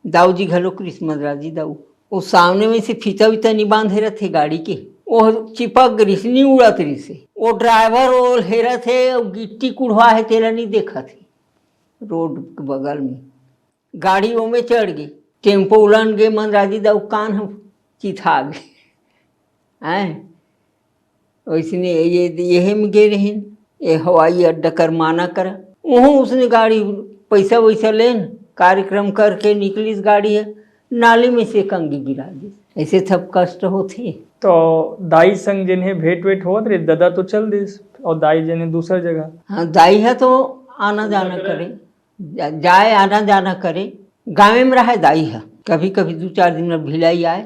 दाऊ जी घलो क्रिसमस राजी दाऊ, वो सामने में से फीता वीता नहीं बांधे रहते गाड़ी के, वो चिपक गिरिस, नहीं उड़त रहिस हे। वो ड्राइवर वो हेरत हे, वो गिट्टी कुढ़वा हे, तेला नहीं देखत हे, रोड के बगल में। गाड़ी ओमे चढ़ गई, टेम्पो उलन गे, मन राजी दाऊ कान हम चिथा गे। हैं, वैसने ये, यही में गे रहिन, ये हवाई अड्डा करमाना करा, वहाँ उसने गाड़ी, पैसा वैसा लेन, कार्यक्रम करके निकलिस गाड़ी है, नाली में से कंगी गिरा दी। ऐसे सब कष्ट होथे। तो दाई संग जिन्हें भेंट वेंट होत रहे, ददा तो चल दिस और दाई जिन्हें दूसर जगह। हाँ, दाई है तो आना जाना करे, जा-, जाए आना जाना करे। गाँवे में रहे दाई है, कभी कभी दू चार दिन में भिलाई आए,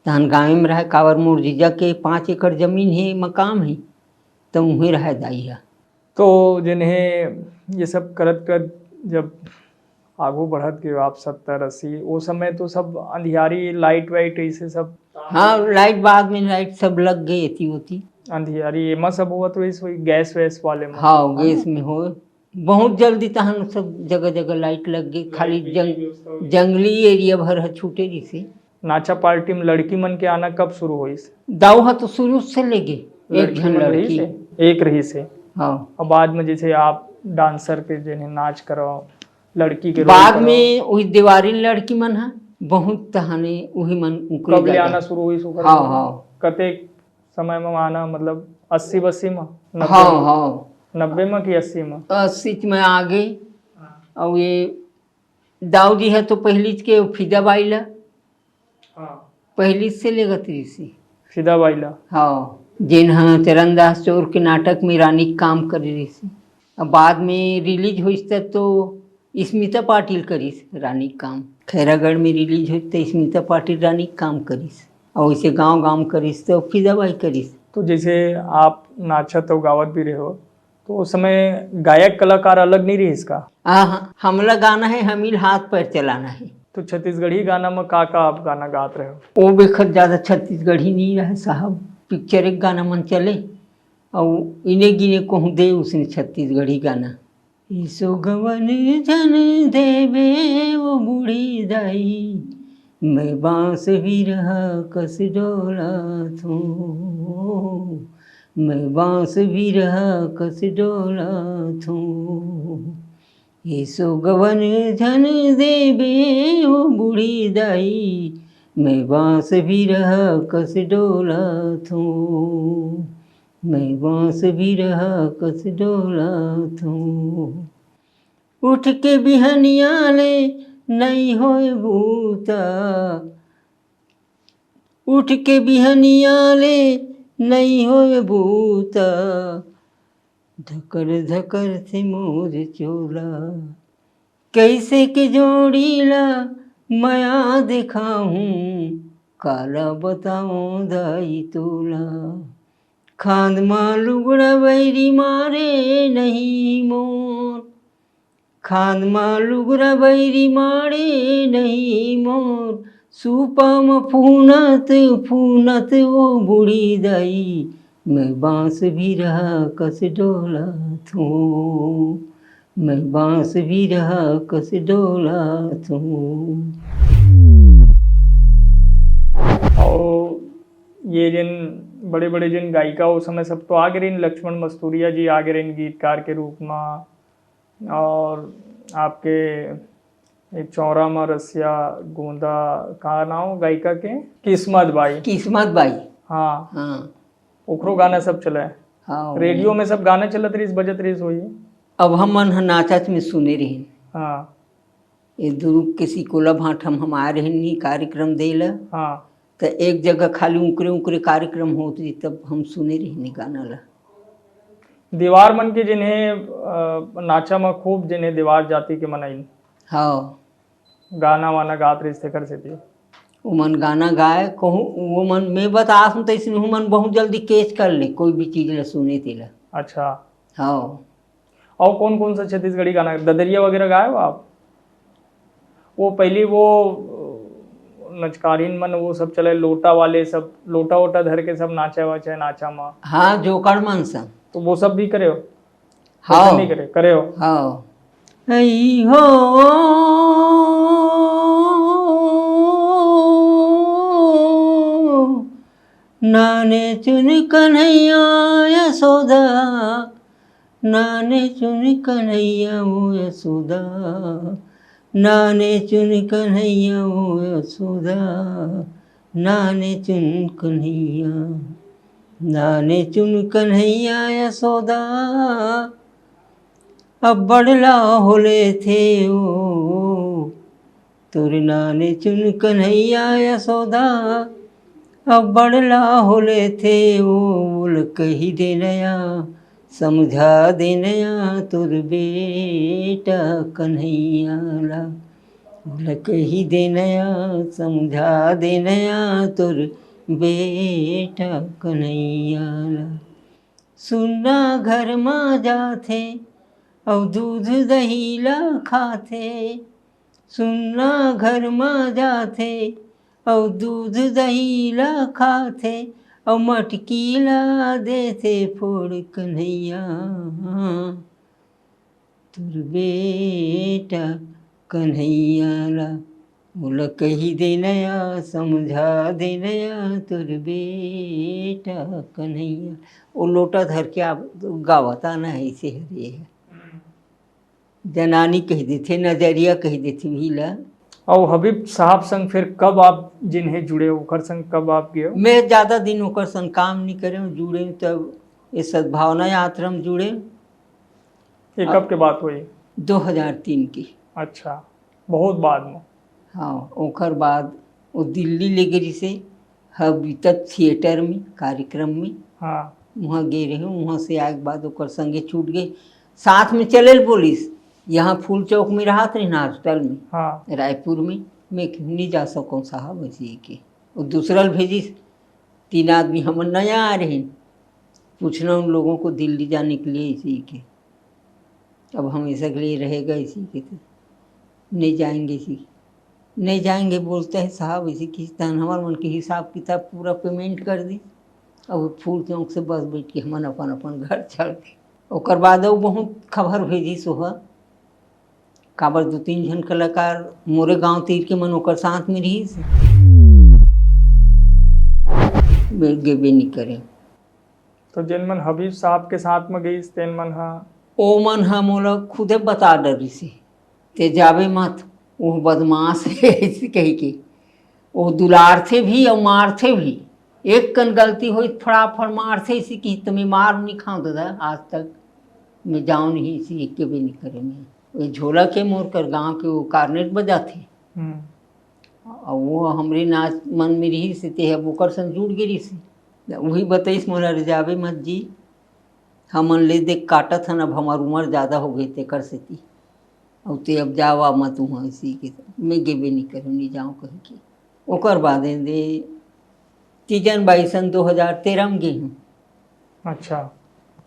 तहन गाँवे में रहे। काबर मोर जीजा के पाँच एकड़ जमीन है, मकाम है, तो उहें रहे दाई है। तो जिन्हें ये सब करत करत जब आगू बढ़त गए आप सत्तर अस्सी, वो समय तो सब अंधियारी, लाइट वाइट ऐसे सब। हाँ, लाइट बाद में, लाइट सब लग गई, एती ओती। अंधियारी एमा सब हुआ तो इस वही गैस वैस वाले में। हाँ, गैस में हो, बहुत जल्दी तहन सब जगह जगह लाइट लग गई, खाली जंग, जंगली एरिया भर है छूटे जैसे। नाचा पार्टी में लड़की मन के आना कब शुरू होइस? दाऊ हा तो शुरू से लेगे एक लड़की झन मन रही लड़की। से, एक रही से। हाँ, अब बाद में जैसे आप डांसर के जिन्हें नाच करो, लड़की के role बाद करो। में वही देवारी लड़की मन हा बहुत तहने वही मन उकरे कब ले जादा। आना शुरू हुई ओकर हाँ, में? हाँ। कतेक समय में आना, मतलब अस्सी बस्सी में? नब्बे हाँ, में? हाँ। नब्बे में कि अस्सी में? अस्सी में आगे, और ये दाऊ जी है तो पहली के फिदा बाई ला, हाँ। पहली से लेगत रहिसी। फिदा बाई ला। हाँ, जिन हाँ चरणदास चोर के नाटक में रानी के काम करे रहिसी। अब बाद में रिलीज होइस तब तो स्मिता पाटिल करिस रानी के काम। खैरागढ़ में रिलीज होइस तो स्मिता पाटिल रानी के काम करिस, और वैसे गांव गांव में करिस तो फिदा बाई करिस। तो जैसे आप नाचत और गावत भी रहे हो, तो उस समय गायक कलाकार अलग नहीं रहिस का? हाँ, हाँ, हमला गाना है, हमील हाथ पैर चलाना है। तो छत्तीसगढ़ी गाना में का का आप गाना गात रहे हो? वो बेखत ज्यादा छत्तीसगढ़ी नहीं रहे साहब, पिक्चर एक गाना मन चले, और इने गिने कहूँ दे उसने छत्तीसगढ़ी गाना। ईसो गवन जन देवे वो बूढ़ी दाई, मैं बांस बिरहा कस डोला थू, मैं बांस बिरहा कस डोला थू। ईसो गवन जन देवे वो बूढ़ी दाई, मैं बांस बिरहा कस डोला थू, मैं बांस बिरहा कस डोला थू। उठ के बिहनिया ले नई होए बूता, उठ के बिहनिया ले नई होए बूता, धकर धकर से मोर चोला। कैसे के जोड़ी ला मया देखाहूँ, काला बताओ दाई तोला। खांद मा लुगड़ा बैरी मारे नहीं मोर, खांद मा लुगड़ा बैरी मारे नहीं मोर, सूपा म फूनत फूनत ओ बूढ़ी दाई, मैं बांस बिरहा कस डोलत हूँ, मैं बांस बिरहा कस डोलत हूँ। और ये जिन बड़े बड़े जिन गायिका उस समय सब तो आ गए रहिन, लक्ष्मण मस्तूरिया जी आ गए रहिन गीतकार के रूप में, और आपके एक चौरा मा रसिया गोंदा, का नाम गायिका के? किस्मत बाई। किस्मत बाई। हाँ, हाँ ओकरो गाना सब चला है। हाँ रेडियो में सब गाना चलत रहिस, बजत रहिस होई। अब हमन ह नाचच में सुने रहिन। हाँ ये दुरुग के सिकोला भाट हम हम आए रहिन नी कार्यक्रम दे ला। हाँ त एक जगह खाली उकरे उकरे कार्यक्रम होत रही, तब हम सुने रहिन गाना ला। दीवार मन के जिन्हें अ, नाचा में खूब जिन्हें दीवार जाति के मनाइन हाँ गाना वाना गात रहिस, तेकर सेती। उमन गाना गाए कहूँ, वो मन मैं बतास हूँ तो इसमें उमन बहुत जल्दी कैच कर ले कोई भी चीज ला सुने तेला। अच्छा, हाँ और कौन कौन सा छत्तीसगढ़ी गाना, ददरिया वगैरह गाए हो आप? वो पहले वो अ, नचकारिन मन वो सब चले, लोटा वाले सब, लोटा वोटा धर के सब नाचे वाचे नाचा मा, हाँ जोकड़ मन सन। तो वो सब भी करे हो? हाँ नहीं करे, करे हो? हाँ ऐ हो नाने चुन कन्हैया यशोदा, नाने चुन कन्हैया ओ यशोदा, नाने चुन कन्हैया ओ यशोदा, नाने चुन कन्हैया, नाने चुन कन्हैया यशोदा, अब्बड़ ला होले थे ओ तोर नाने चुन कन्हैया यशोदा, अब्बड़ ला होले थे ओ बोल कही दे नया, समझा दे नया तोर बेटा कन्हैया ला, बोल कही दे नया, समझा दे नया तोर बेटा कन्हैया ला। सुन्ना घर मा जाथे अउ दूध दही ला खाथे, सुन्ना घर मा जाथे अउ दूध दही ला खाथे, अउ मटकी ला देथे फोड़ कन्हैया। तोर बेटा कन्हैया ला, ओला कही दे नया, समझा दे नया, तोर बेटा कन्हैया। वो लोटा धर के आप गावत आना है इसे हरे है। जनानी कह देथे, नजरिया कह देथे भी ला। और हबीब साहब संग फिर कब आप जिन्हें जुड़े, ओकर संग कब आप गए? मैं ज्यादा दिन ओकर संग काम नहीं करे, जुड़े तब ये सद्भावना यात्रा में जुड़े। ये कब के बात हुई? दो हज़ार तीन की। अच्छा, बहुत बाद में। हाँ, ओकर बाद वो दिल्ली ले गए से हबीता थिएटर में कार्यक्रम में हाँ वहाँ गए रहे। वहाँ से आए के बाद ओकर संगे छूट गए, साथ में चले ल बोलिस। यहाँ फूल चौक में रहत रहे ना हॉस्टल में, हाँ रायपुर में। मैं कहूँ, "नहीं जा सको साहब," ऐसे ही के। वो दूसरा ल भेजिस, तीन आदमी हमन नया आ रहे, पूछना उन लोगों को दिल्ली जाने के लिए, ऐसे ही के। अब हम ऐसा के लिए रहेगा, ऐसे ही के, तो नहीं जाएंगे, ऐसे ही। नहीं जाएंगे बोलते हैं साहब, ऐसे किस तरह हमारे मन के हिसाब किताब पूरा पेमेंट कर दी। अब फूल चौक से बस बैठ के हमन अपन अपन घर चल दे। ओकर बाद वो बहुत खबर भेजिस ओह, काबर दू तीन झन कलाकार मोरे गांव तीर के मन ओकर साथ में रहिस, मैं गेबे नहीं करे। तो जिन मन हबीब साहब के साथ में गईस, तेन मन हा ओ मन ह मोला खुदे बता डरिस हे, "ते जाबे मत, वो बदमाश हे," ऐसे कही के। वो दुलारथे भी और मारथे भी। एक कन गलती होई, फड़ाफड़ मारथे, इसी की तो मैं मार नहीं खाऊं दादा, आज तक मैं जाऊं नहीं, इसी एक के भी नहीं करे मैं। वो झोला के मोर कर गांव के वो कार्नेट बजाथे। हम्म। और वो हमरे नाच मन में रहिस, ते अब ओकर संग जुड़ गे रहिस। वही बताइस मोला, "रे जाबे मत जी, हमन ले देख काटत हन, अब हमार उम्र ज्यादा हो गई तेकर सेती, और ते अब जावा मत उहाँ," इसी के। मैं गेबे नहीं करूँ, नहीं जाऊँ कह के। ओकर बाद दे तीजन बाई सन दो हजार तेरह में गे हूँ। अच्छा,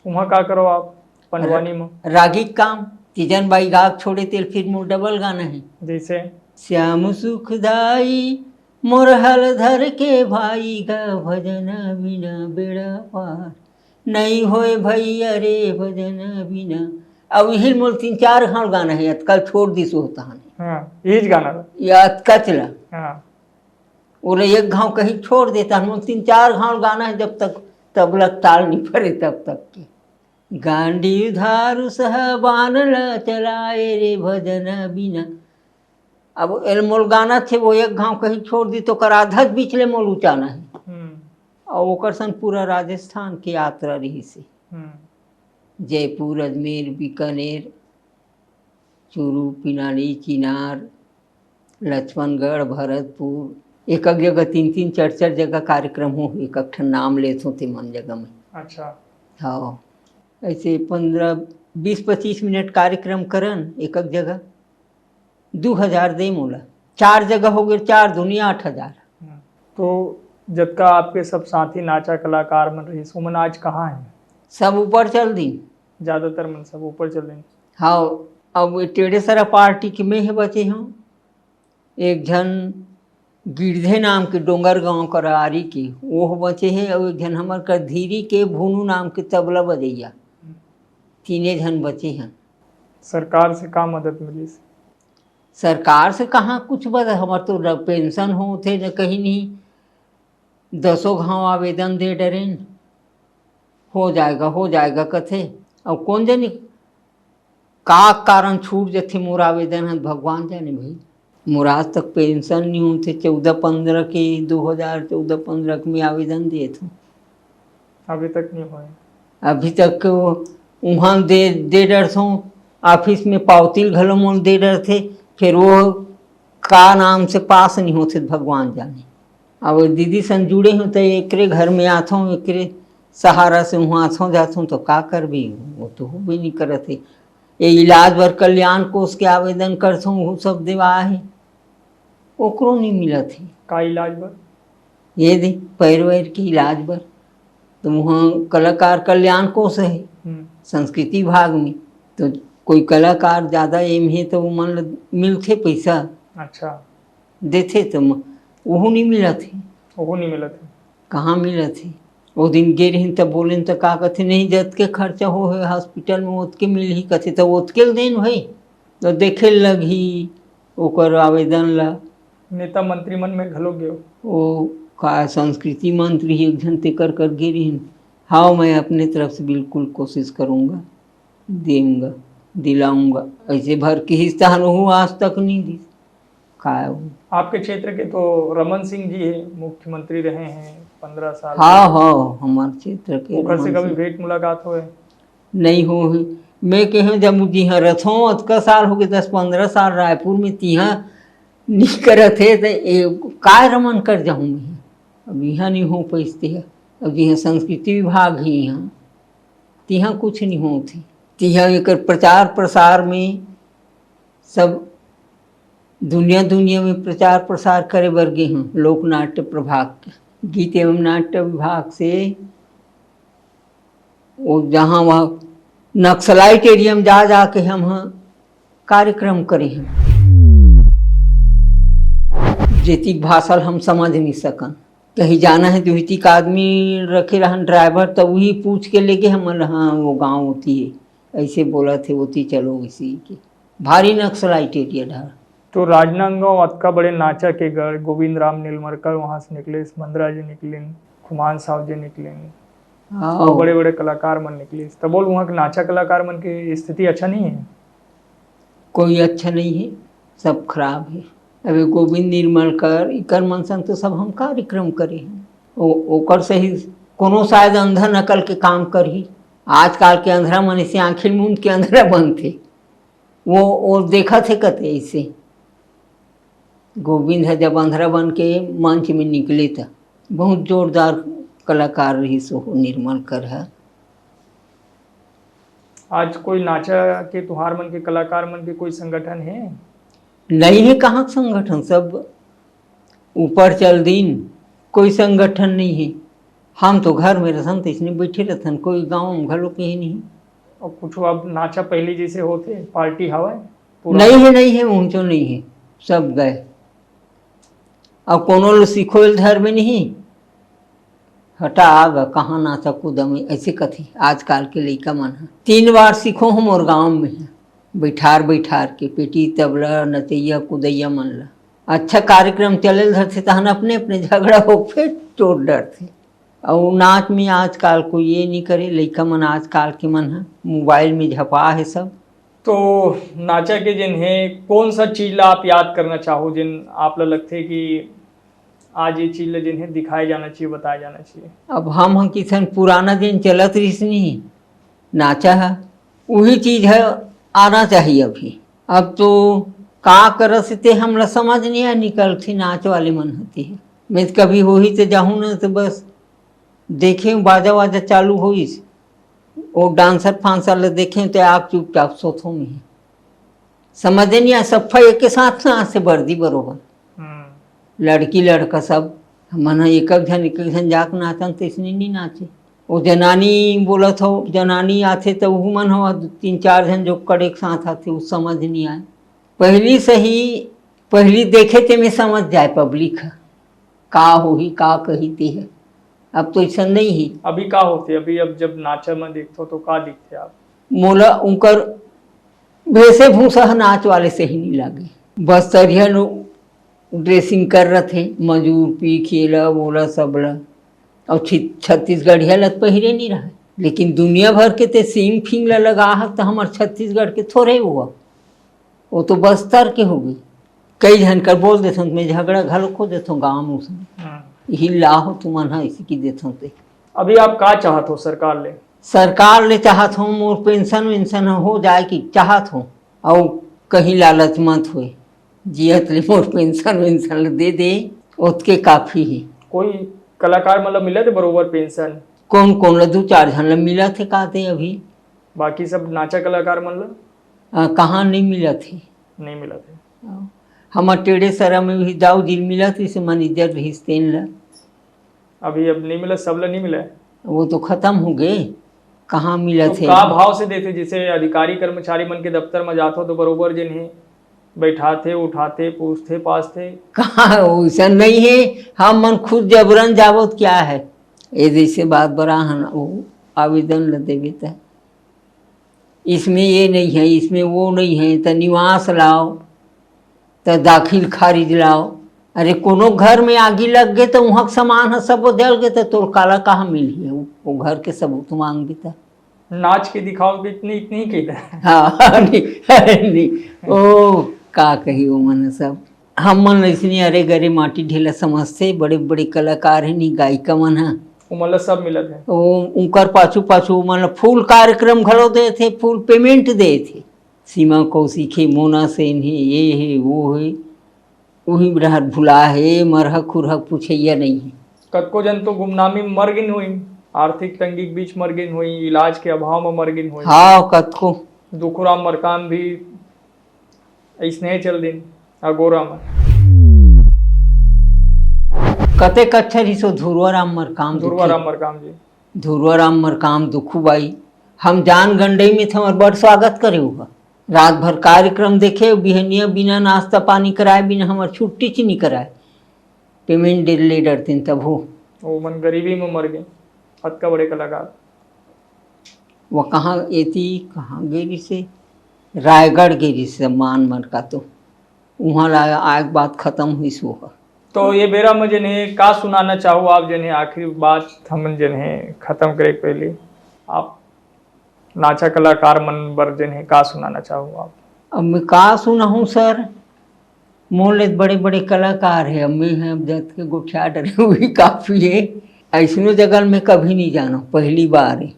वहाँ का करो आप पंडवानी में? रागी काम, तीजन बाई गाग छोड़े तेल फिर मोर डबल गाना है। जैसे? श्याम सुखदाई मोर हल धर के भाई गा, भजन बिना बेड़ा पार, नहीं होय भैया रे भजन बिना। अब यही मोल तीन चार घाव गाना है, अतका छोड़ दिस होता है। हाँ, यही गाना ला। या अतका चला। हाँ। ओला एक घाव कहीं छोड़ देता है, मोल तीन चार घाव गाना है, जब तक तबला ताल नहीं पड़े तब तक के। गांडी धारुस ह बान ल चलाए रे भजन बिना। अब एल मोल गाना थे, वो एक घाव कहीं छोड़ दी तो कर आधा बीच ले मोल उचाना है। हम्म। और ओकर संग पूरा राजस्थान के यात्रा रही से। हम्म। जयपुर, अजमेर, बीकानेर, चूरू, पिनाली, चिनार, लक्ष्मणगढ़, भरतपुर, एक एक जगह तीन तीन चार चार जगह कार्यक्रम हो, एक एक ठन नाम लेत हों ते मन जगह में। अच्छा। हाँ, ऐसे पन्द्रह, बीस पच्चीस मिनट कार्यक्रम करन एक एक जगह, दू हजार दे मोला, चार जगह हो गए, चार दूनी आठ हजार। हम्म। तो जतका आपके सब साथी नाचा कलाकार मन रहिस, ओमन आज कहाँ हैं? सब ऊपर चल दिन। ज्यादातर मन सब ऊपर चल दिन। हाँ, अब ये टेढ़े सरा पार्टी के में हे बचे हूँ, एक झन गिरधे नाम के डोंगर गांव कर आरी के, वो बचे हे, और एक झन हमर कर धीरी के भूनू नाम के तबला बजैया, तीने झन बचे हैं। सरकार से का मदद मिलिस? सरकार से कहाँ कुछ बदल, हमर तो र-, पेंशन होथे न कहीं नहीं। दसों घाव आवेदन दे डरेन, हो जाएगा, हो जाएगा कथे। अब कौन जनी का कारण छूट जथे मोर आवेदन ह, भगवान जाने भाई। मोर आज तक पेंशन नहीं होथे, चौदह पन्द्रह के, दो हजार चौदह पन्द्रह के मैं आवेदन देत हूँ। अभी तक नहीं होए। अभी तक वो उहाँ दे, दे डरथों, ऑफिस में पावती घलो मोल दे डरथे, फिर वो का नाम से पास नहीं होथे, भगवान जाने। अब दीदी सन जुड़े हूँ तो एकरे घर में आथों, एकरे सहारा से उहाँ आथों जाथों, तो का करबी, वो तो होबे नहीं करत हे। ये इलाज बर कल्याण कोष के आवेदन करथों, वो सब देवा हे, ओकरो नहीं मिलत हे। का इलाज बर? ये दे, पैर वैर के इलाज बर। तो वहाँ कलाकार कल्याण कोष है, हम्म। संस्कृति विभाग में, तो कोई कलाकार ज्यादा एम हे तो वो मन ल मिलथे पैसा। अच्छा। देथे तो म-, ओहू नहीं मिलत हे। ओहू नहीं मिलत हे। कहाँ मिलत हे? वो दिन गे रहिन त बोलेन त का कथे, नहीं, जतके खर्चा हो हे हॉस्पिटल में ओतके मिलही कथे, त ओतके ल देन भाई, तो देखे लगही ओकर आवेदन ला। नेता मंत्री मन में घलो गयो। वो का संस्कृति मंत्री एक झन तेकर कर गे रहिन। हाँ, मैं अपने तरफ से बिल्कुल कोशिश करूँगा, देऊँगा, दिलाऊँगा। ऐसे भर के हिस्सा हन, ओहू आज तक नहीं दी। का हो? आपके क्षेत्र के तो रमन सिंह जी है, मुख्यमंत्री रहे हैं पन्द्रह साल हाँ, तक। हाँ, हमारे क्षेत्र के ओकर से रमन कभी सिंह। भेंट मुलाकात होए? नहीं हो है। मैं कहे जब जी हाँ रथों अतका साल हो गए, दस पन्द्रह साल रायपुर में तिहाँ नहीं करत हे, तो ए, काय रमन कर जाऊँ मैं? अब यहाँ नहीं हो पैसते है। अब यहाँ संस्कृति विभाग ही यहाँ, तिहाँ कुछ नहीं होत हे। तिहाँ एकर प्रचार प्रसार में सब दुनिया दुनिया में प्रचार प्रसार करे बर गे हूँ लोकनाट्य प्रभाग के, गीत एवं नाट्य विभाग से। वो जहाँ वहाँ नक्सलाइट एरिया में जा जा के हम ह कार्यक्रम करे हन। जेतिक भाषा ल हम समझ नहीं सकन, कहीं जाना है तो इतिक आदमी रखे रहन ड्राइवर, तो वही पूछ के लेके हमन, हाँ, वो गाँव होती है, ऐसे बोला थे, होती चलो इसी के। भारी नक्सलाइट एरिया डहर। तो राजनांदगांव अतका बड़े नाचा के गढ़, गोविंद राम निर्मलकर वहाँ से निकले, मंदरा जी निकलिन, खुमान साहब जी निकलिन, हाँ। और बड़े-बड़े कलाकार मन निकलिस। तब बोल, वहाँ के नाचा कलाकार मन के स्थिति अच्छा नहीं है? कोई अच्छा नहीं है, सब खराब है। अबे गोविंद निर्मलकर, इकर मन संग तो सब हम कार्यक्रम करे हैं। ओ-, ओकर सही कोनो शायद अंधा नकल के काम करही। आजकल के अंधरा मन ऐसे आँखी मूंद के अंधरा बनथे। वो, वो देखत हे कते ऐसे। गोविंद ह जब अंधरा बन के मंच में निकले त बहुत जोरदार कलाकार रहिस ओहो निर्मलकर ह। आज कोई नाचा के तुहार मन के कलाकार मन के कोई संगठन हे? नहीं हे, कहाँ के संगठन, सब ऊपर चल दिन, कोई संगठन नहीं हे। हम तो घर में रथन, तो इसने बैठे रथन, कोई गाँव में घलो कहीं नहीं। और कुछ अब नाचा पहली जैसे होथे, पार्टी हवय पूरा? नहीं हे, नहीं हे, ऊंचो नहीं हे, सब गए। अउ कोनो ल सिखोय ल धरबे नहीं, हटा आग, कहाँ नाचा कूदा में, ऐसे कथे आजकाल के लइका मन ह। तीन बार सिखो हो मोर गाँव में ह, बैठार बैठार के पेटी तबला नचैया कूदैया मन ल। अच्छा कार्यक्रम चले ल धरथे तहन अपने अपने झगड़ा होके चोट डरथे। अउ नाच में आजकाल कोई ये नहीं करे, लइका मन आजकाल के मन ह मोबाइल में झपा हे सब। तो नाचा के जिन हे, कौन सा चीज ला आप याद करना चाहो, जिन आप ला लगथे कि आज ये चीज ला जिन हे दिखाए जाना चाहिए, बताए जाना चाहिए? अब हम ह किसन पुराना दिन चलत रहिस नहीं, नाचा ह, उही चीज ह आना चाहिए अभी। अब तो का करत हे ते हमला समझ नहीं आ निकलथे, नाच वाले मन होती है। मैं तो कभी होही तो जाहूँ ना तो बस देखे बाजा वाजा चालू होइस, वो डांसर फांसर ल देखे तो आप चुपचाप सोथो में। समझे नहीं आ, सफा एक के साथ ना से वर्दी बरोबर। हम्म। लड़की लड़का सब, हमन ह एक एक झन, एक एक झन जाके नाचन, तइसने नहीं नाचे। वो जनानी बोलत हो, जनानी आथे त उहू मन हो, तीन चार झन जो कड़े के साथ आथे, वो समझ नहीं आए। पहली सही, पहली देखे ते में समझ जाए पब्लिक ह, का होही, का कही ते है। अब तो ऐसा नहीं है। अभी का होथे? अभी अब जब नाचा में देखथो तो का दिखथे आप? मोला उनकर वेशभूषा ह नाच वाले से ही नहीं लागे। बस तरिया नो ड्रेसिंग कर रथे, मजूर पीख, ये ला, वो ला, सब ला। अउ छि-, छत्तीसगढ़िया ला त पहिरे नहीं रहे, लेकिन दुनिया भर के ते सींग फींग ला लगा हक, त हमर छत्तीसगढ़ के थोड़े हुआ, वो तो बस्तर के हो गई। कई झन कर बोल देथन, मैं झगड़ा घलो खो देथों गाँव में उसमें। हाँ। यही ला हो तुमन ह, इसी की देथों ते। अभी आप का चाहत हो सरकार ले? सरकार ले चाहत हो, मोर पेंशन वेंशन हो जाए की चाहत हो, अउ कहीं लालच मत होए, जियत ले मोर पेंशन वेंशन ल दे दे, ओतके काफी है। कोई कलाकार मन ल मिलत हे बरोबर पेंशन? कौन कौन ल? दू चार झन ल मिलत हे का ते अभी। बाकी सब नाचा कलाकार मन ल? आ, कहाँ नहीं मिलत हे। नहीं मिलत हे। हमर टेढ़े सरा में भी दाऊ जी ल मिलत, इसे मैनेजर रहिस तेन ल। अभी अब नहीं मिलत, सब ल नहीं मिले। वो तो खत्म हो गए, कहाँ मिलत तो हे? का भाव से देथे? जैसे अधिकारी कर्मचारी मन के दफ्तर में जाथो तो बरोबर जिन हे बैठाथे, उठाथे, पूछथे, पाछथे। कहाँ, वैसा नहीं है। हम मन खुद जबरन जाबो तो क्या है, ये जैसे बात बरा हन, वो आवेदन ल देवे त इसमें ये नहीं है, इसमें वो नहीं है, त निवास लाओ, त दाखिल खारिज लाओ। अरे कोनो घर में आगी लग गे त उहाँ के सामान ह सबो जल गे त तोर काला कहाँ मिलही? वो, वो घर के सबूत मांगबे त। नाच के दिखाओ कि इतनी, इतनी की है। हाँ, नहीं, अरे नहीं, ओ का कही वो मन सब। हमन अइसने अरे गरे माटी ढेला समझथे, बड़े बड़े कलाकार हे नी गायिका मन ह। उमन ल सब मिलत हे। ओ, उंकर पाछू पाछू उमन ल फुल कार्यक्रम घलो देथे, फुल पेमेंट देथे। सीमा कौशिक हे, मोना सेन हे, ये हे, वो हे, उही डहर भुला हे, मरहक खुरहक पूछइया नहीं हे। कतको जन तो गुमनामी म मर गिन होई, आर्थिक तंगी के बीच मर गिन होई, इलाज के अभाव म मर गिन होई। हाँ, कतको। दुखुराम मरकाम भी अइसने चल दिन अगोरा म। कतेक अच्छा रिसो धुरवा राम मरकाम धुरवा दुखी। राम मरकाम जी। धुरवा राम मरकाम दुखू बाई, हम जान गंडई में थे, हमर बड़ स्वागत करे हुआ। रात भर कार्यक्रम देखे, बिहनिया बिना नाश्ता पानी कराए, बिना हमर छुट्टी च नहीं कराए। पेमेंट दे ले डरतेन तब हो। वो मन गरीबी में मर गए, अतका बड़े कलाकार। वो कहाँ एती, कहाँ गे रिसे? रायगढ़ गे रिसे, मान मर का तो। उहाँ ला आए के बाद खत्म हुई सो ह। तो ये बेरा में जने का सुनाना चाहो आप, जने आखिरी बात हमन जने खत्म करे के पहले आप नाचा कलाकार मन बर जने का सुनाना चाहो आप? अब मैं का सुनाहूँ सर, मोर ले बड़े बड़े कलाकार हे, अब मैं ह अब जत के गोठिया डरे हुई काफी हे। ऐसनो जगह मैं कभी नहीं जाना, पहली बार हे।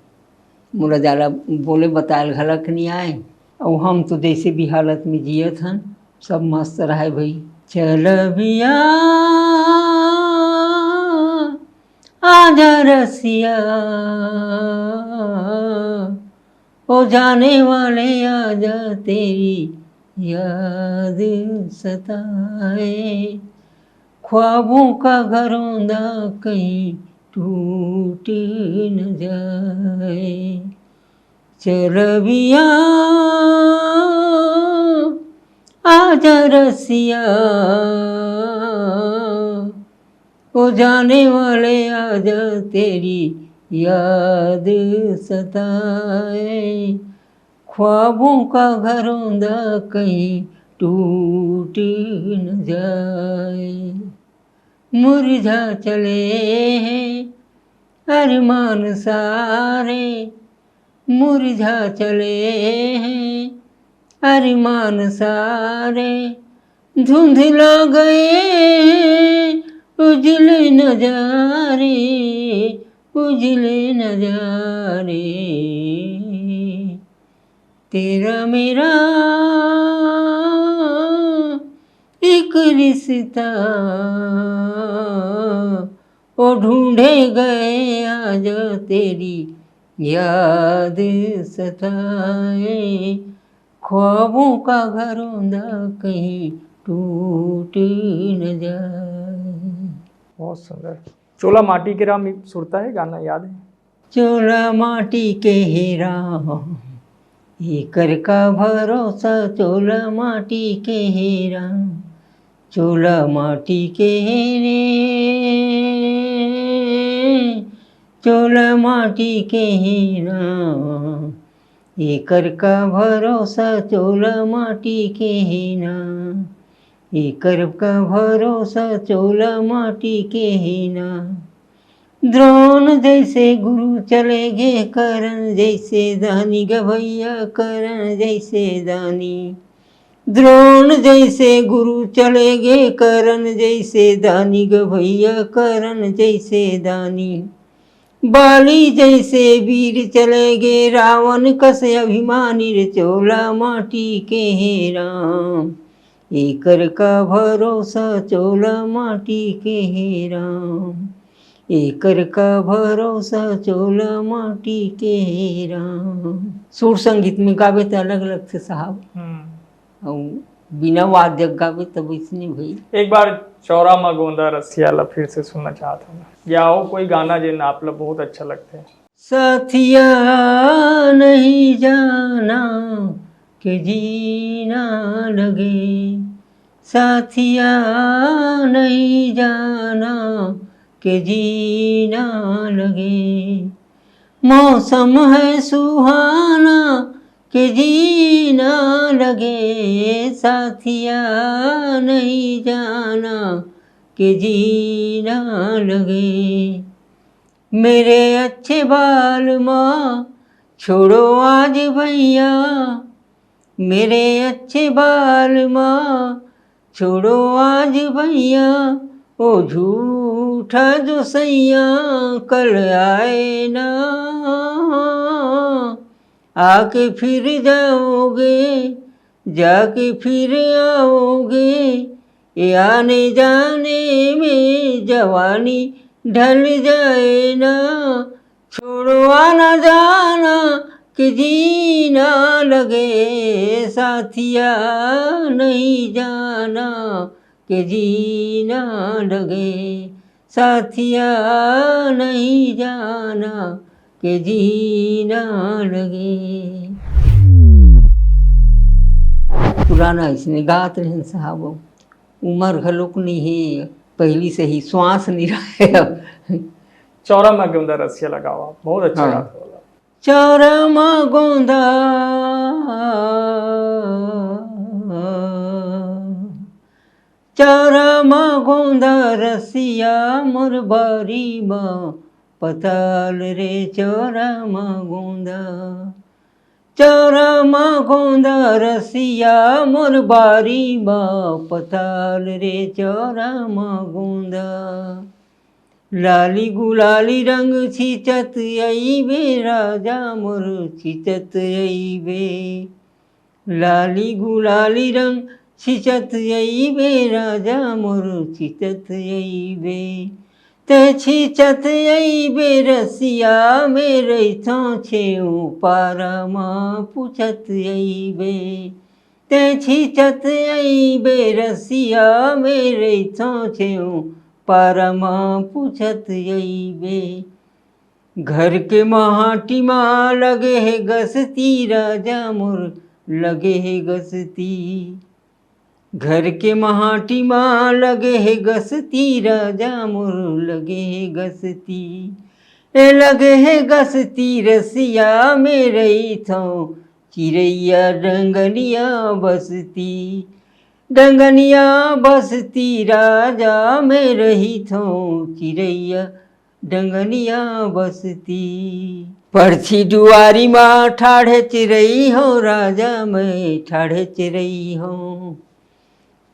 मोला ज्यादा बोले बतायल घलक नहीं आए। अउ हम तो जैसे भी हालत में जियत हन, सब मस्त रहे भाई। चल बिया, आजा रसिया, ओ जाने वाले आजा, तेरी याद सताए। ख्वाबों का घरौंदा कहीं टूट न जाए। चल बिया, आजा रसिया, ओ जाने वाले, आजा, तेरी याद सताए, ख्वाबों का घरौंदा कहीं टूट न जाए। मुरझा चले हैं अरमान सारे, मुरझा चले हैं अरमान सारे, धुंधला गए हैं उजले नजारे, उजले नजारे। तेरा मेरा एक रिश्ता, ओ ढूंढे गए आज तेरी याद सताए, ख्वाबों का घरौंदा कहीं टूट न जाए। बहुत सुंदर। चोला माटी के राम सुरता है, गाना याद है? चोला माटी के हे राम, एकर का भरोसा, चोला माटी के हे राम, चोला माटी के हे रे, चोला माटी के हे राम, एकर का भरोसा, चोला माटी के हे ना, एकर का भरोसा, चोला माटी के हे ना। द्रोण जैसे गुरु चले गे करण जैसे दानी, गभैया करण जैसे दानी। द्रोण जैसे गुरु चले गे करण जैसे दानी, गभैया करण जैसे दानी। बाली जैसे वीर चले गे रावण कस अभिमानी रे, चोला माटी के हे राम, एकर का भरोसा, चोला माटी के हे राम, एकर का भरोसा, चोला माटी के हे राम। सुर संगीत में गावे त अलग अलग थे साहब, अउ बिना वाद्य गावे तब इसने भई। एक बार चौरा मा गोंदा रसिया ला फिर से सुनना चाहत हूँ, या और कोई गाना जेन आप ला बहुत अच्छा लगथे? साथिया नहीं जाना के जीना लगे, साथिया नहीं जाना के जीना लगे। मौसम है सुहाना के जीना लगे, साथिया नहीं जाना के जीना लगे। मेरे अच्छे बाल माँ छोड़ो आज भैया, मेरे अच्छे बाल माँ छोड़ो आज भैया, ओ झूठा जो सैया कल आए ना, आके फिर जाओगे, जाके फिर आओगे, ये आने जाने में जवानी ढल जाए ना, छोड़ो आना जाना के जीना लगे, साथिया नहीं जाना के जीना लगे, साथिया नहीं जाना के जीना लगे। पुराना इसने गात रहन साहब, उमर घलोक नहीं है, पहली से ही श्वास नहीं रहे अब। चौरा मा गोंदा रसिया लगावा, बहुत अच्छा हाँ। गात होला। चौरा मा गोंदा, चौरा मा गोंदा रसिया मोर बारी मा पताल रे, चौरा मा गोंदा, चौरा मा गोंदा रसिया मोर बारी मा पताल रे, चौरा मा गोंदा। लाली गुलाली रंग छींचत अइबे राजा मोर छींचत अइबे। लाली गुलाली रंग छींचत अइबे राजा मोर छींचत अइबे। ते छींचत अइबे रसिया में रहिथों छेऊ पारा मा पूछत अइबे। ते छींचत अइबे रसिया में रहिथों छेऊ पारा मा पूछत अइबे। घर के माटी मा लगे हे गसती राजा मोर लगे हे गसती। घर के महाटी मा लगे हे गसती, राजा मोर लगे हे गसती। ए लगे हे गसती, रसिया में रहिथौं, चिरैया डंगनिया बसती। डंगनिया बसती, राजा में रहिथौं, चिरैया डंगनिया बसती। परछी दुआरी मा ठाढ़े चिरई हौं, राजा में ठाढ़े चिरई हौं।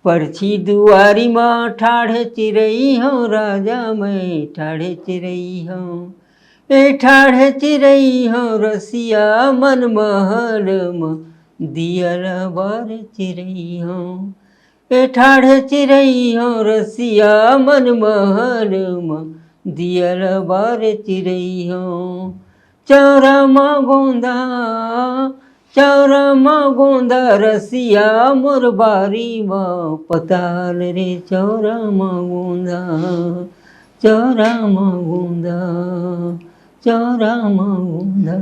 परछी दुआरी मा ठाढ़े चिरई हौं, राजा में ठाढ़े चिरई हौं। ए ठाढ़े चिरई हौं, रसिया मन महल म दिया ल बार चिरई हौं। ए ठाढ़े चिरई हौं, रसिया मन महल म दिया ल बार चिरई हौं। चौरा म गोंदा, चौरा म गोंदा, रसिया मोर बारी म पताल रे। चौरा म गोंदा, चौरा म गोंदा, चौरा म गोंदा।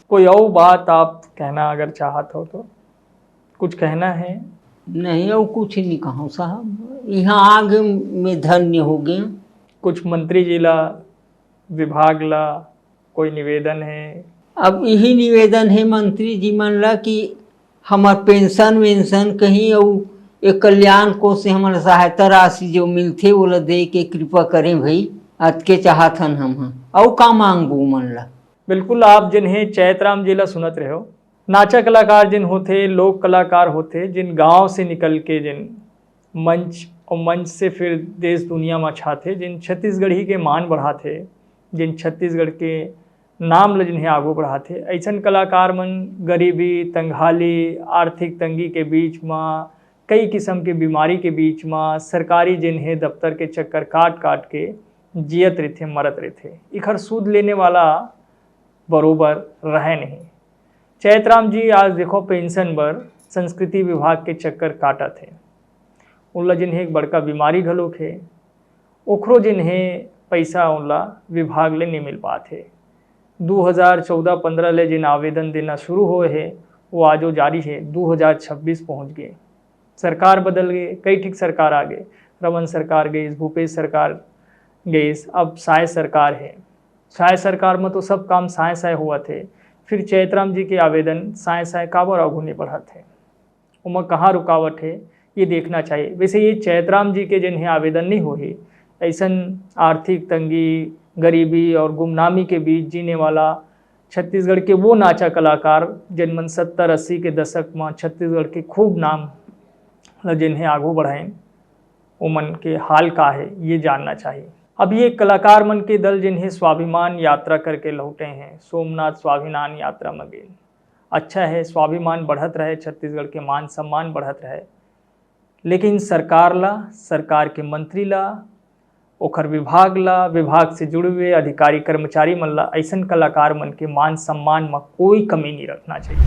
कोई और बात आप कहना अगर चाहत हो तो, कुछ कहना है? नहीं, और कुछ नहीं कहूँ साहब, यहाँ आगे मैं धन्य हो गया। कुछ मंत्री जी ला, विभाग ला कोई निवेदन है? अब यही निवेदन है मंत्री जी मन ला कि हमर पेंशन वेंशन कहीं अउ ए कल्याण कोष से हमन ला सहायता राशि जो मिलथे, ओला दे के कृपा करें भई। अतके चाहत हन हम ह। अउ का मांगबो उमन ला? बिल्कुल, आप जिन हे चैतराम जी ला सुनत रहे हो, नाचा कलाकार जिन होथे, लोक कलाकार होथे, जिन गांव से निकल के जिन मंच और मंच से फिर देश दुनिया में छाथे, जिन छत्तीसगढ़ी के मान बढ़ाथे, जिन छत्तीसगढ़ के नाम ल जिन्हें आगू बढ़ाथे, ऐसन कलाकार मन गरीबी, तंगहाली, आर्थिक तंगी के बीच म, कई किस्म के बीमारी के बीच म, सरकारी जिन्हें दफ्तर के चक्कर काट काट के जियत रहिथे, मरत रहिथे। इखर सूद लेने वाला बरोबर रहय नहीं। चैतराम जी आज देखो पेंशन बर संस्कृति विभाग के चक्कर काटत हे। उनला जिन्हें एक बड़का बीमारी घलोक हे, ओखरो जिन्हें पैसा उनला विभाग ले नहीं मिल पात हे। दू हज़ार चौदह पन्द्रह ले जिन आवेदन देना शुरू होए हे, वो आजो जारी हे, दू हज़ार छब्बीस पहुँच गए। सरकार बदल गए, कई ठीक सरकार आ गए, रमन सरकार गईस, भूपेश सरकार गईस, अब साय सरकार हे। साय सरकार में तो सब काम साय साय होवत हे, फिर चैतराम जी के आवेदन साय साय काबर आगू नहीं बढ़त हे, ओमा कहाँ रुकावट हे, ये देखना चाहिए। वैसे ये चैतराम जी के जिन्हें आवेदन नहीं होही, ऐसन आर्थिक तंगी, गरीबी और गुमनामी के बीच जीने वाला छत्तीसगढ़ के वो नाचा कलाकार, जिन मन सत्तर अस्सी के दशक में छत्तीसगढ़ के खूब नाम ल जिन्हें आगू बढ़ाइन, ओमन के हाल का हे, ये जानना चाहिए। अब ये कलाकार मन के दल जिन्हें स्वाभिमान यात्रा करके लौटे हैं, सोमनाथ स्वाभिमान यात्रा में गए। अच्छा है, स्वाभिमान बढ़त रहे, छत्तीसगढ़ के मान सम्मान बढ़त रहे, लेकिन सरकार ला, सरकार के मंत्री ला, ओखर विभाग ला, विभाग से जुड़े हुए अधिकारी कर्मचारी मन ला, ऐसन कलाकार मन के मान सम्मान में कोई कमी नहीं रखना चाहिए।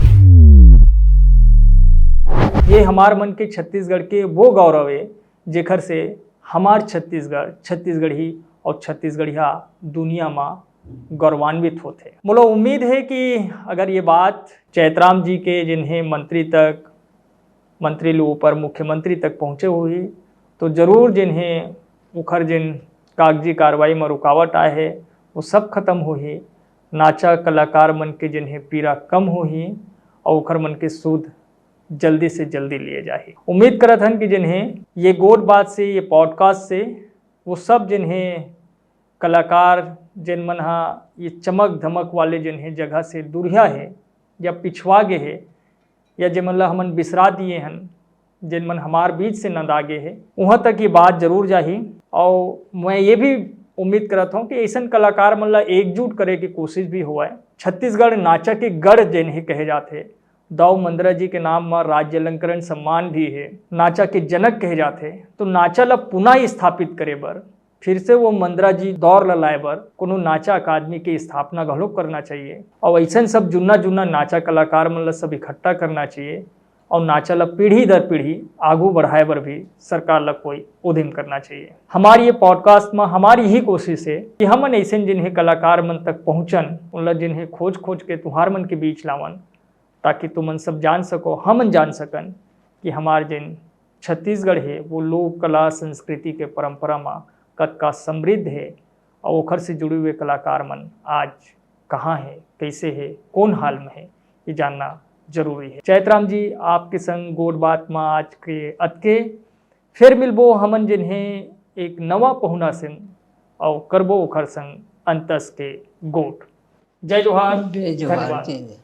ये हमार मन के छत्तीसगढ़ के वो गौरव है, जेखर से हमार छत्तीसगढ़, छत्तीसगढ़ी और छत्तीसगढ़िया दुनिया में गौरवान्वित होथे। मोला उम्मीद है कि अगर ये बात चैतराम जी के जिन्हें मंत्री तक, मंत्री ले ऊपर मुख्यमंत्री तक पहुँचे होही, तो जरूर जिन्हें उखर जिन कागजी कार्रवाई में रुकावट आए है, वो सब खत्म होही। नाचा कलाकार मन के जिन्हें पीड़ा कम होही और उखर मन के सूद जल्दी से जल्दी लिए जाही। उम्मीद करत हन कि जिन्हें ये गोठ बात से, ये पॉडकास्ट से, वो सब जिन्हें कलाकार, जिन मन हा ये चमक धमक वाले जिन्हें जगह से दूरिया है या पिछवा गए है या जिन मन ला हमन बिसरा दिए हन, जिन मन हमार बीच से नंदा गे हे, उहाँ तक ये बात जरूर जाही। और मैं ये भी उम्मीद करत हूँ कि ऐसन कलाकार मन ला एकजुट करे के कोशिश भी होवय। छत्तीसगढ़ नाचा के गढ़ जिन्हें कहे जाथे, दाऊ मंदरा जी के नाम म राज्य अलंकरण सम्मान भी हे, नाचा के जनक कहे जाथे, तो नाचा ला पुनः स्थापित करे बर, फिर से वो मंदरा जी दौर ला लाए बर कोनो नाचा अकादमी के स्थापना घलो करना चाहिए। और ऐसन सब जुन्ना जुन्ना नाचा कलाकार मन ला सब इकट्ठा करना चाहिए और नाचा ला पीढ़ी दर पीढ़ी आगू बढ़ाए बर भी सरकार ला कोई उद्यम करना चाहिए। हमारी ये पॉडकास्ट में हमारी ही कोशिश है कि हमन ऐसन जिन्हें कलाकार मन तक पहुँचन, उन ला जिन्हें खोज खोज के तुहार मन के बीच लावन, ताकि तुमन सब जान सको, हमन जान सकन कि हमार जेन छत्तीसगढ़ हे, वो लोक कला संस्कृति के परंपरा म कतका समृद्ध हे, अउ ओखर से जुड़े हुए कलाकार मन आज कहाँ हे, कैसे हे, कौन हाल में हे, ये जानना जरूरी है। चैतराम जी, आपके संग गोठ बात म आज के अतके। फिर मिलबो हमन जिन्हें एक नवा पहुना संग, अउ करबो ओखर संग अंतस के गोठ। जय जोहार, जय जोहार, धन्यवाद। जय जय।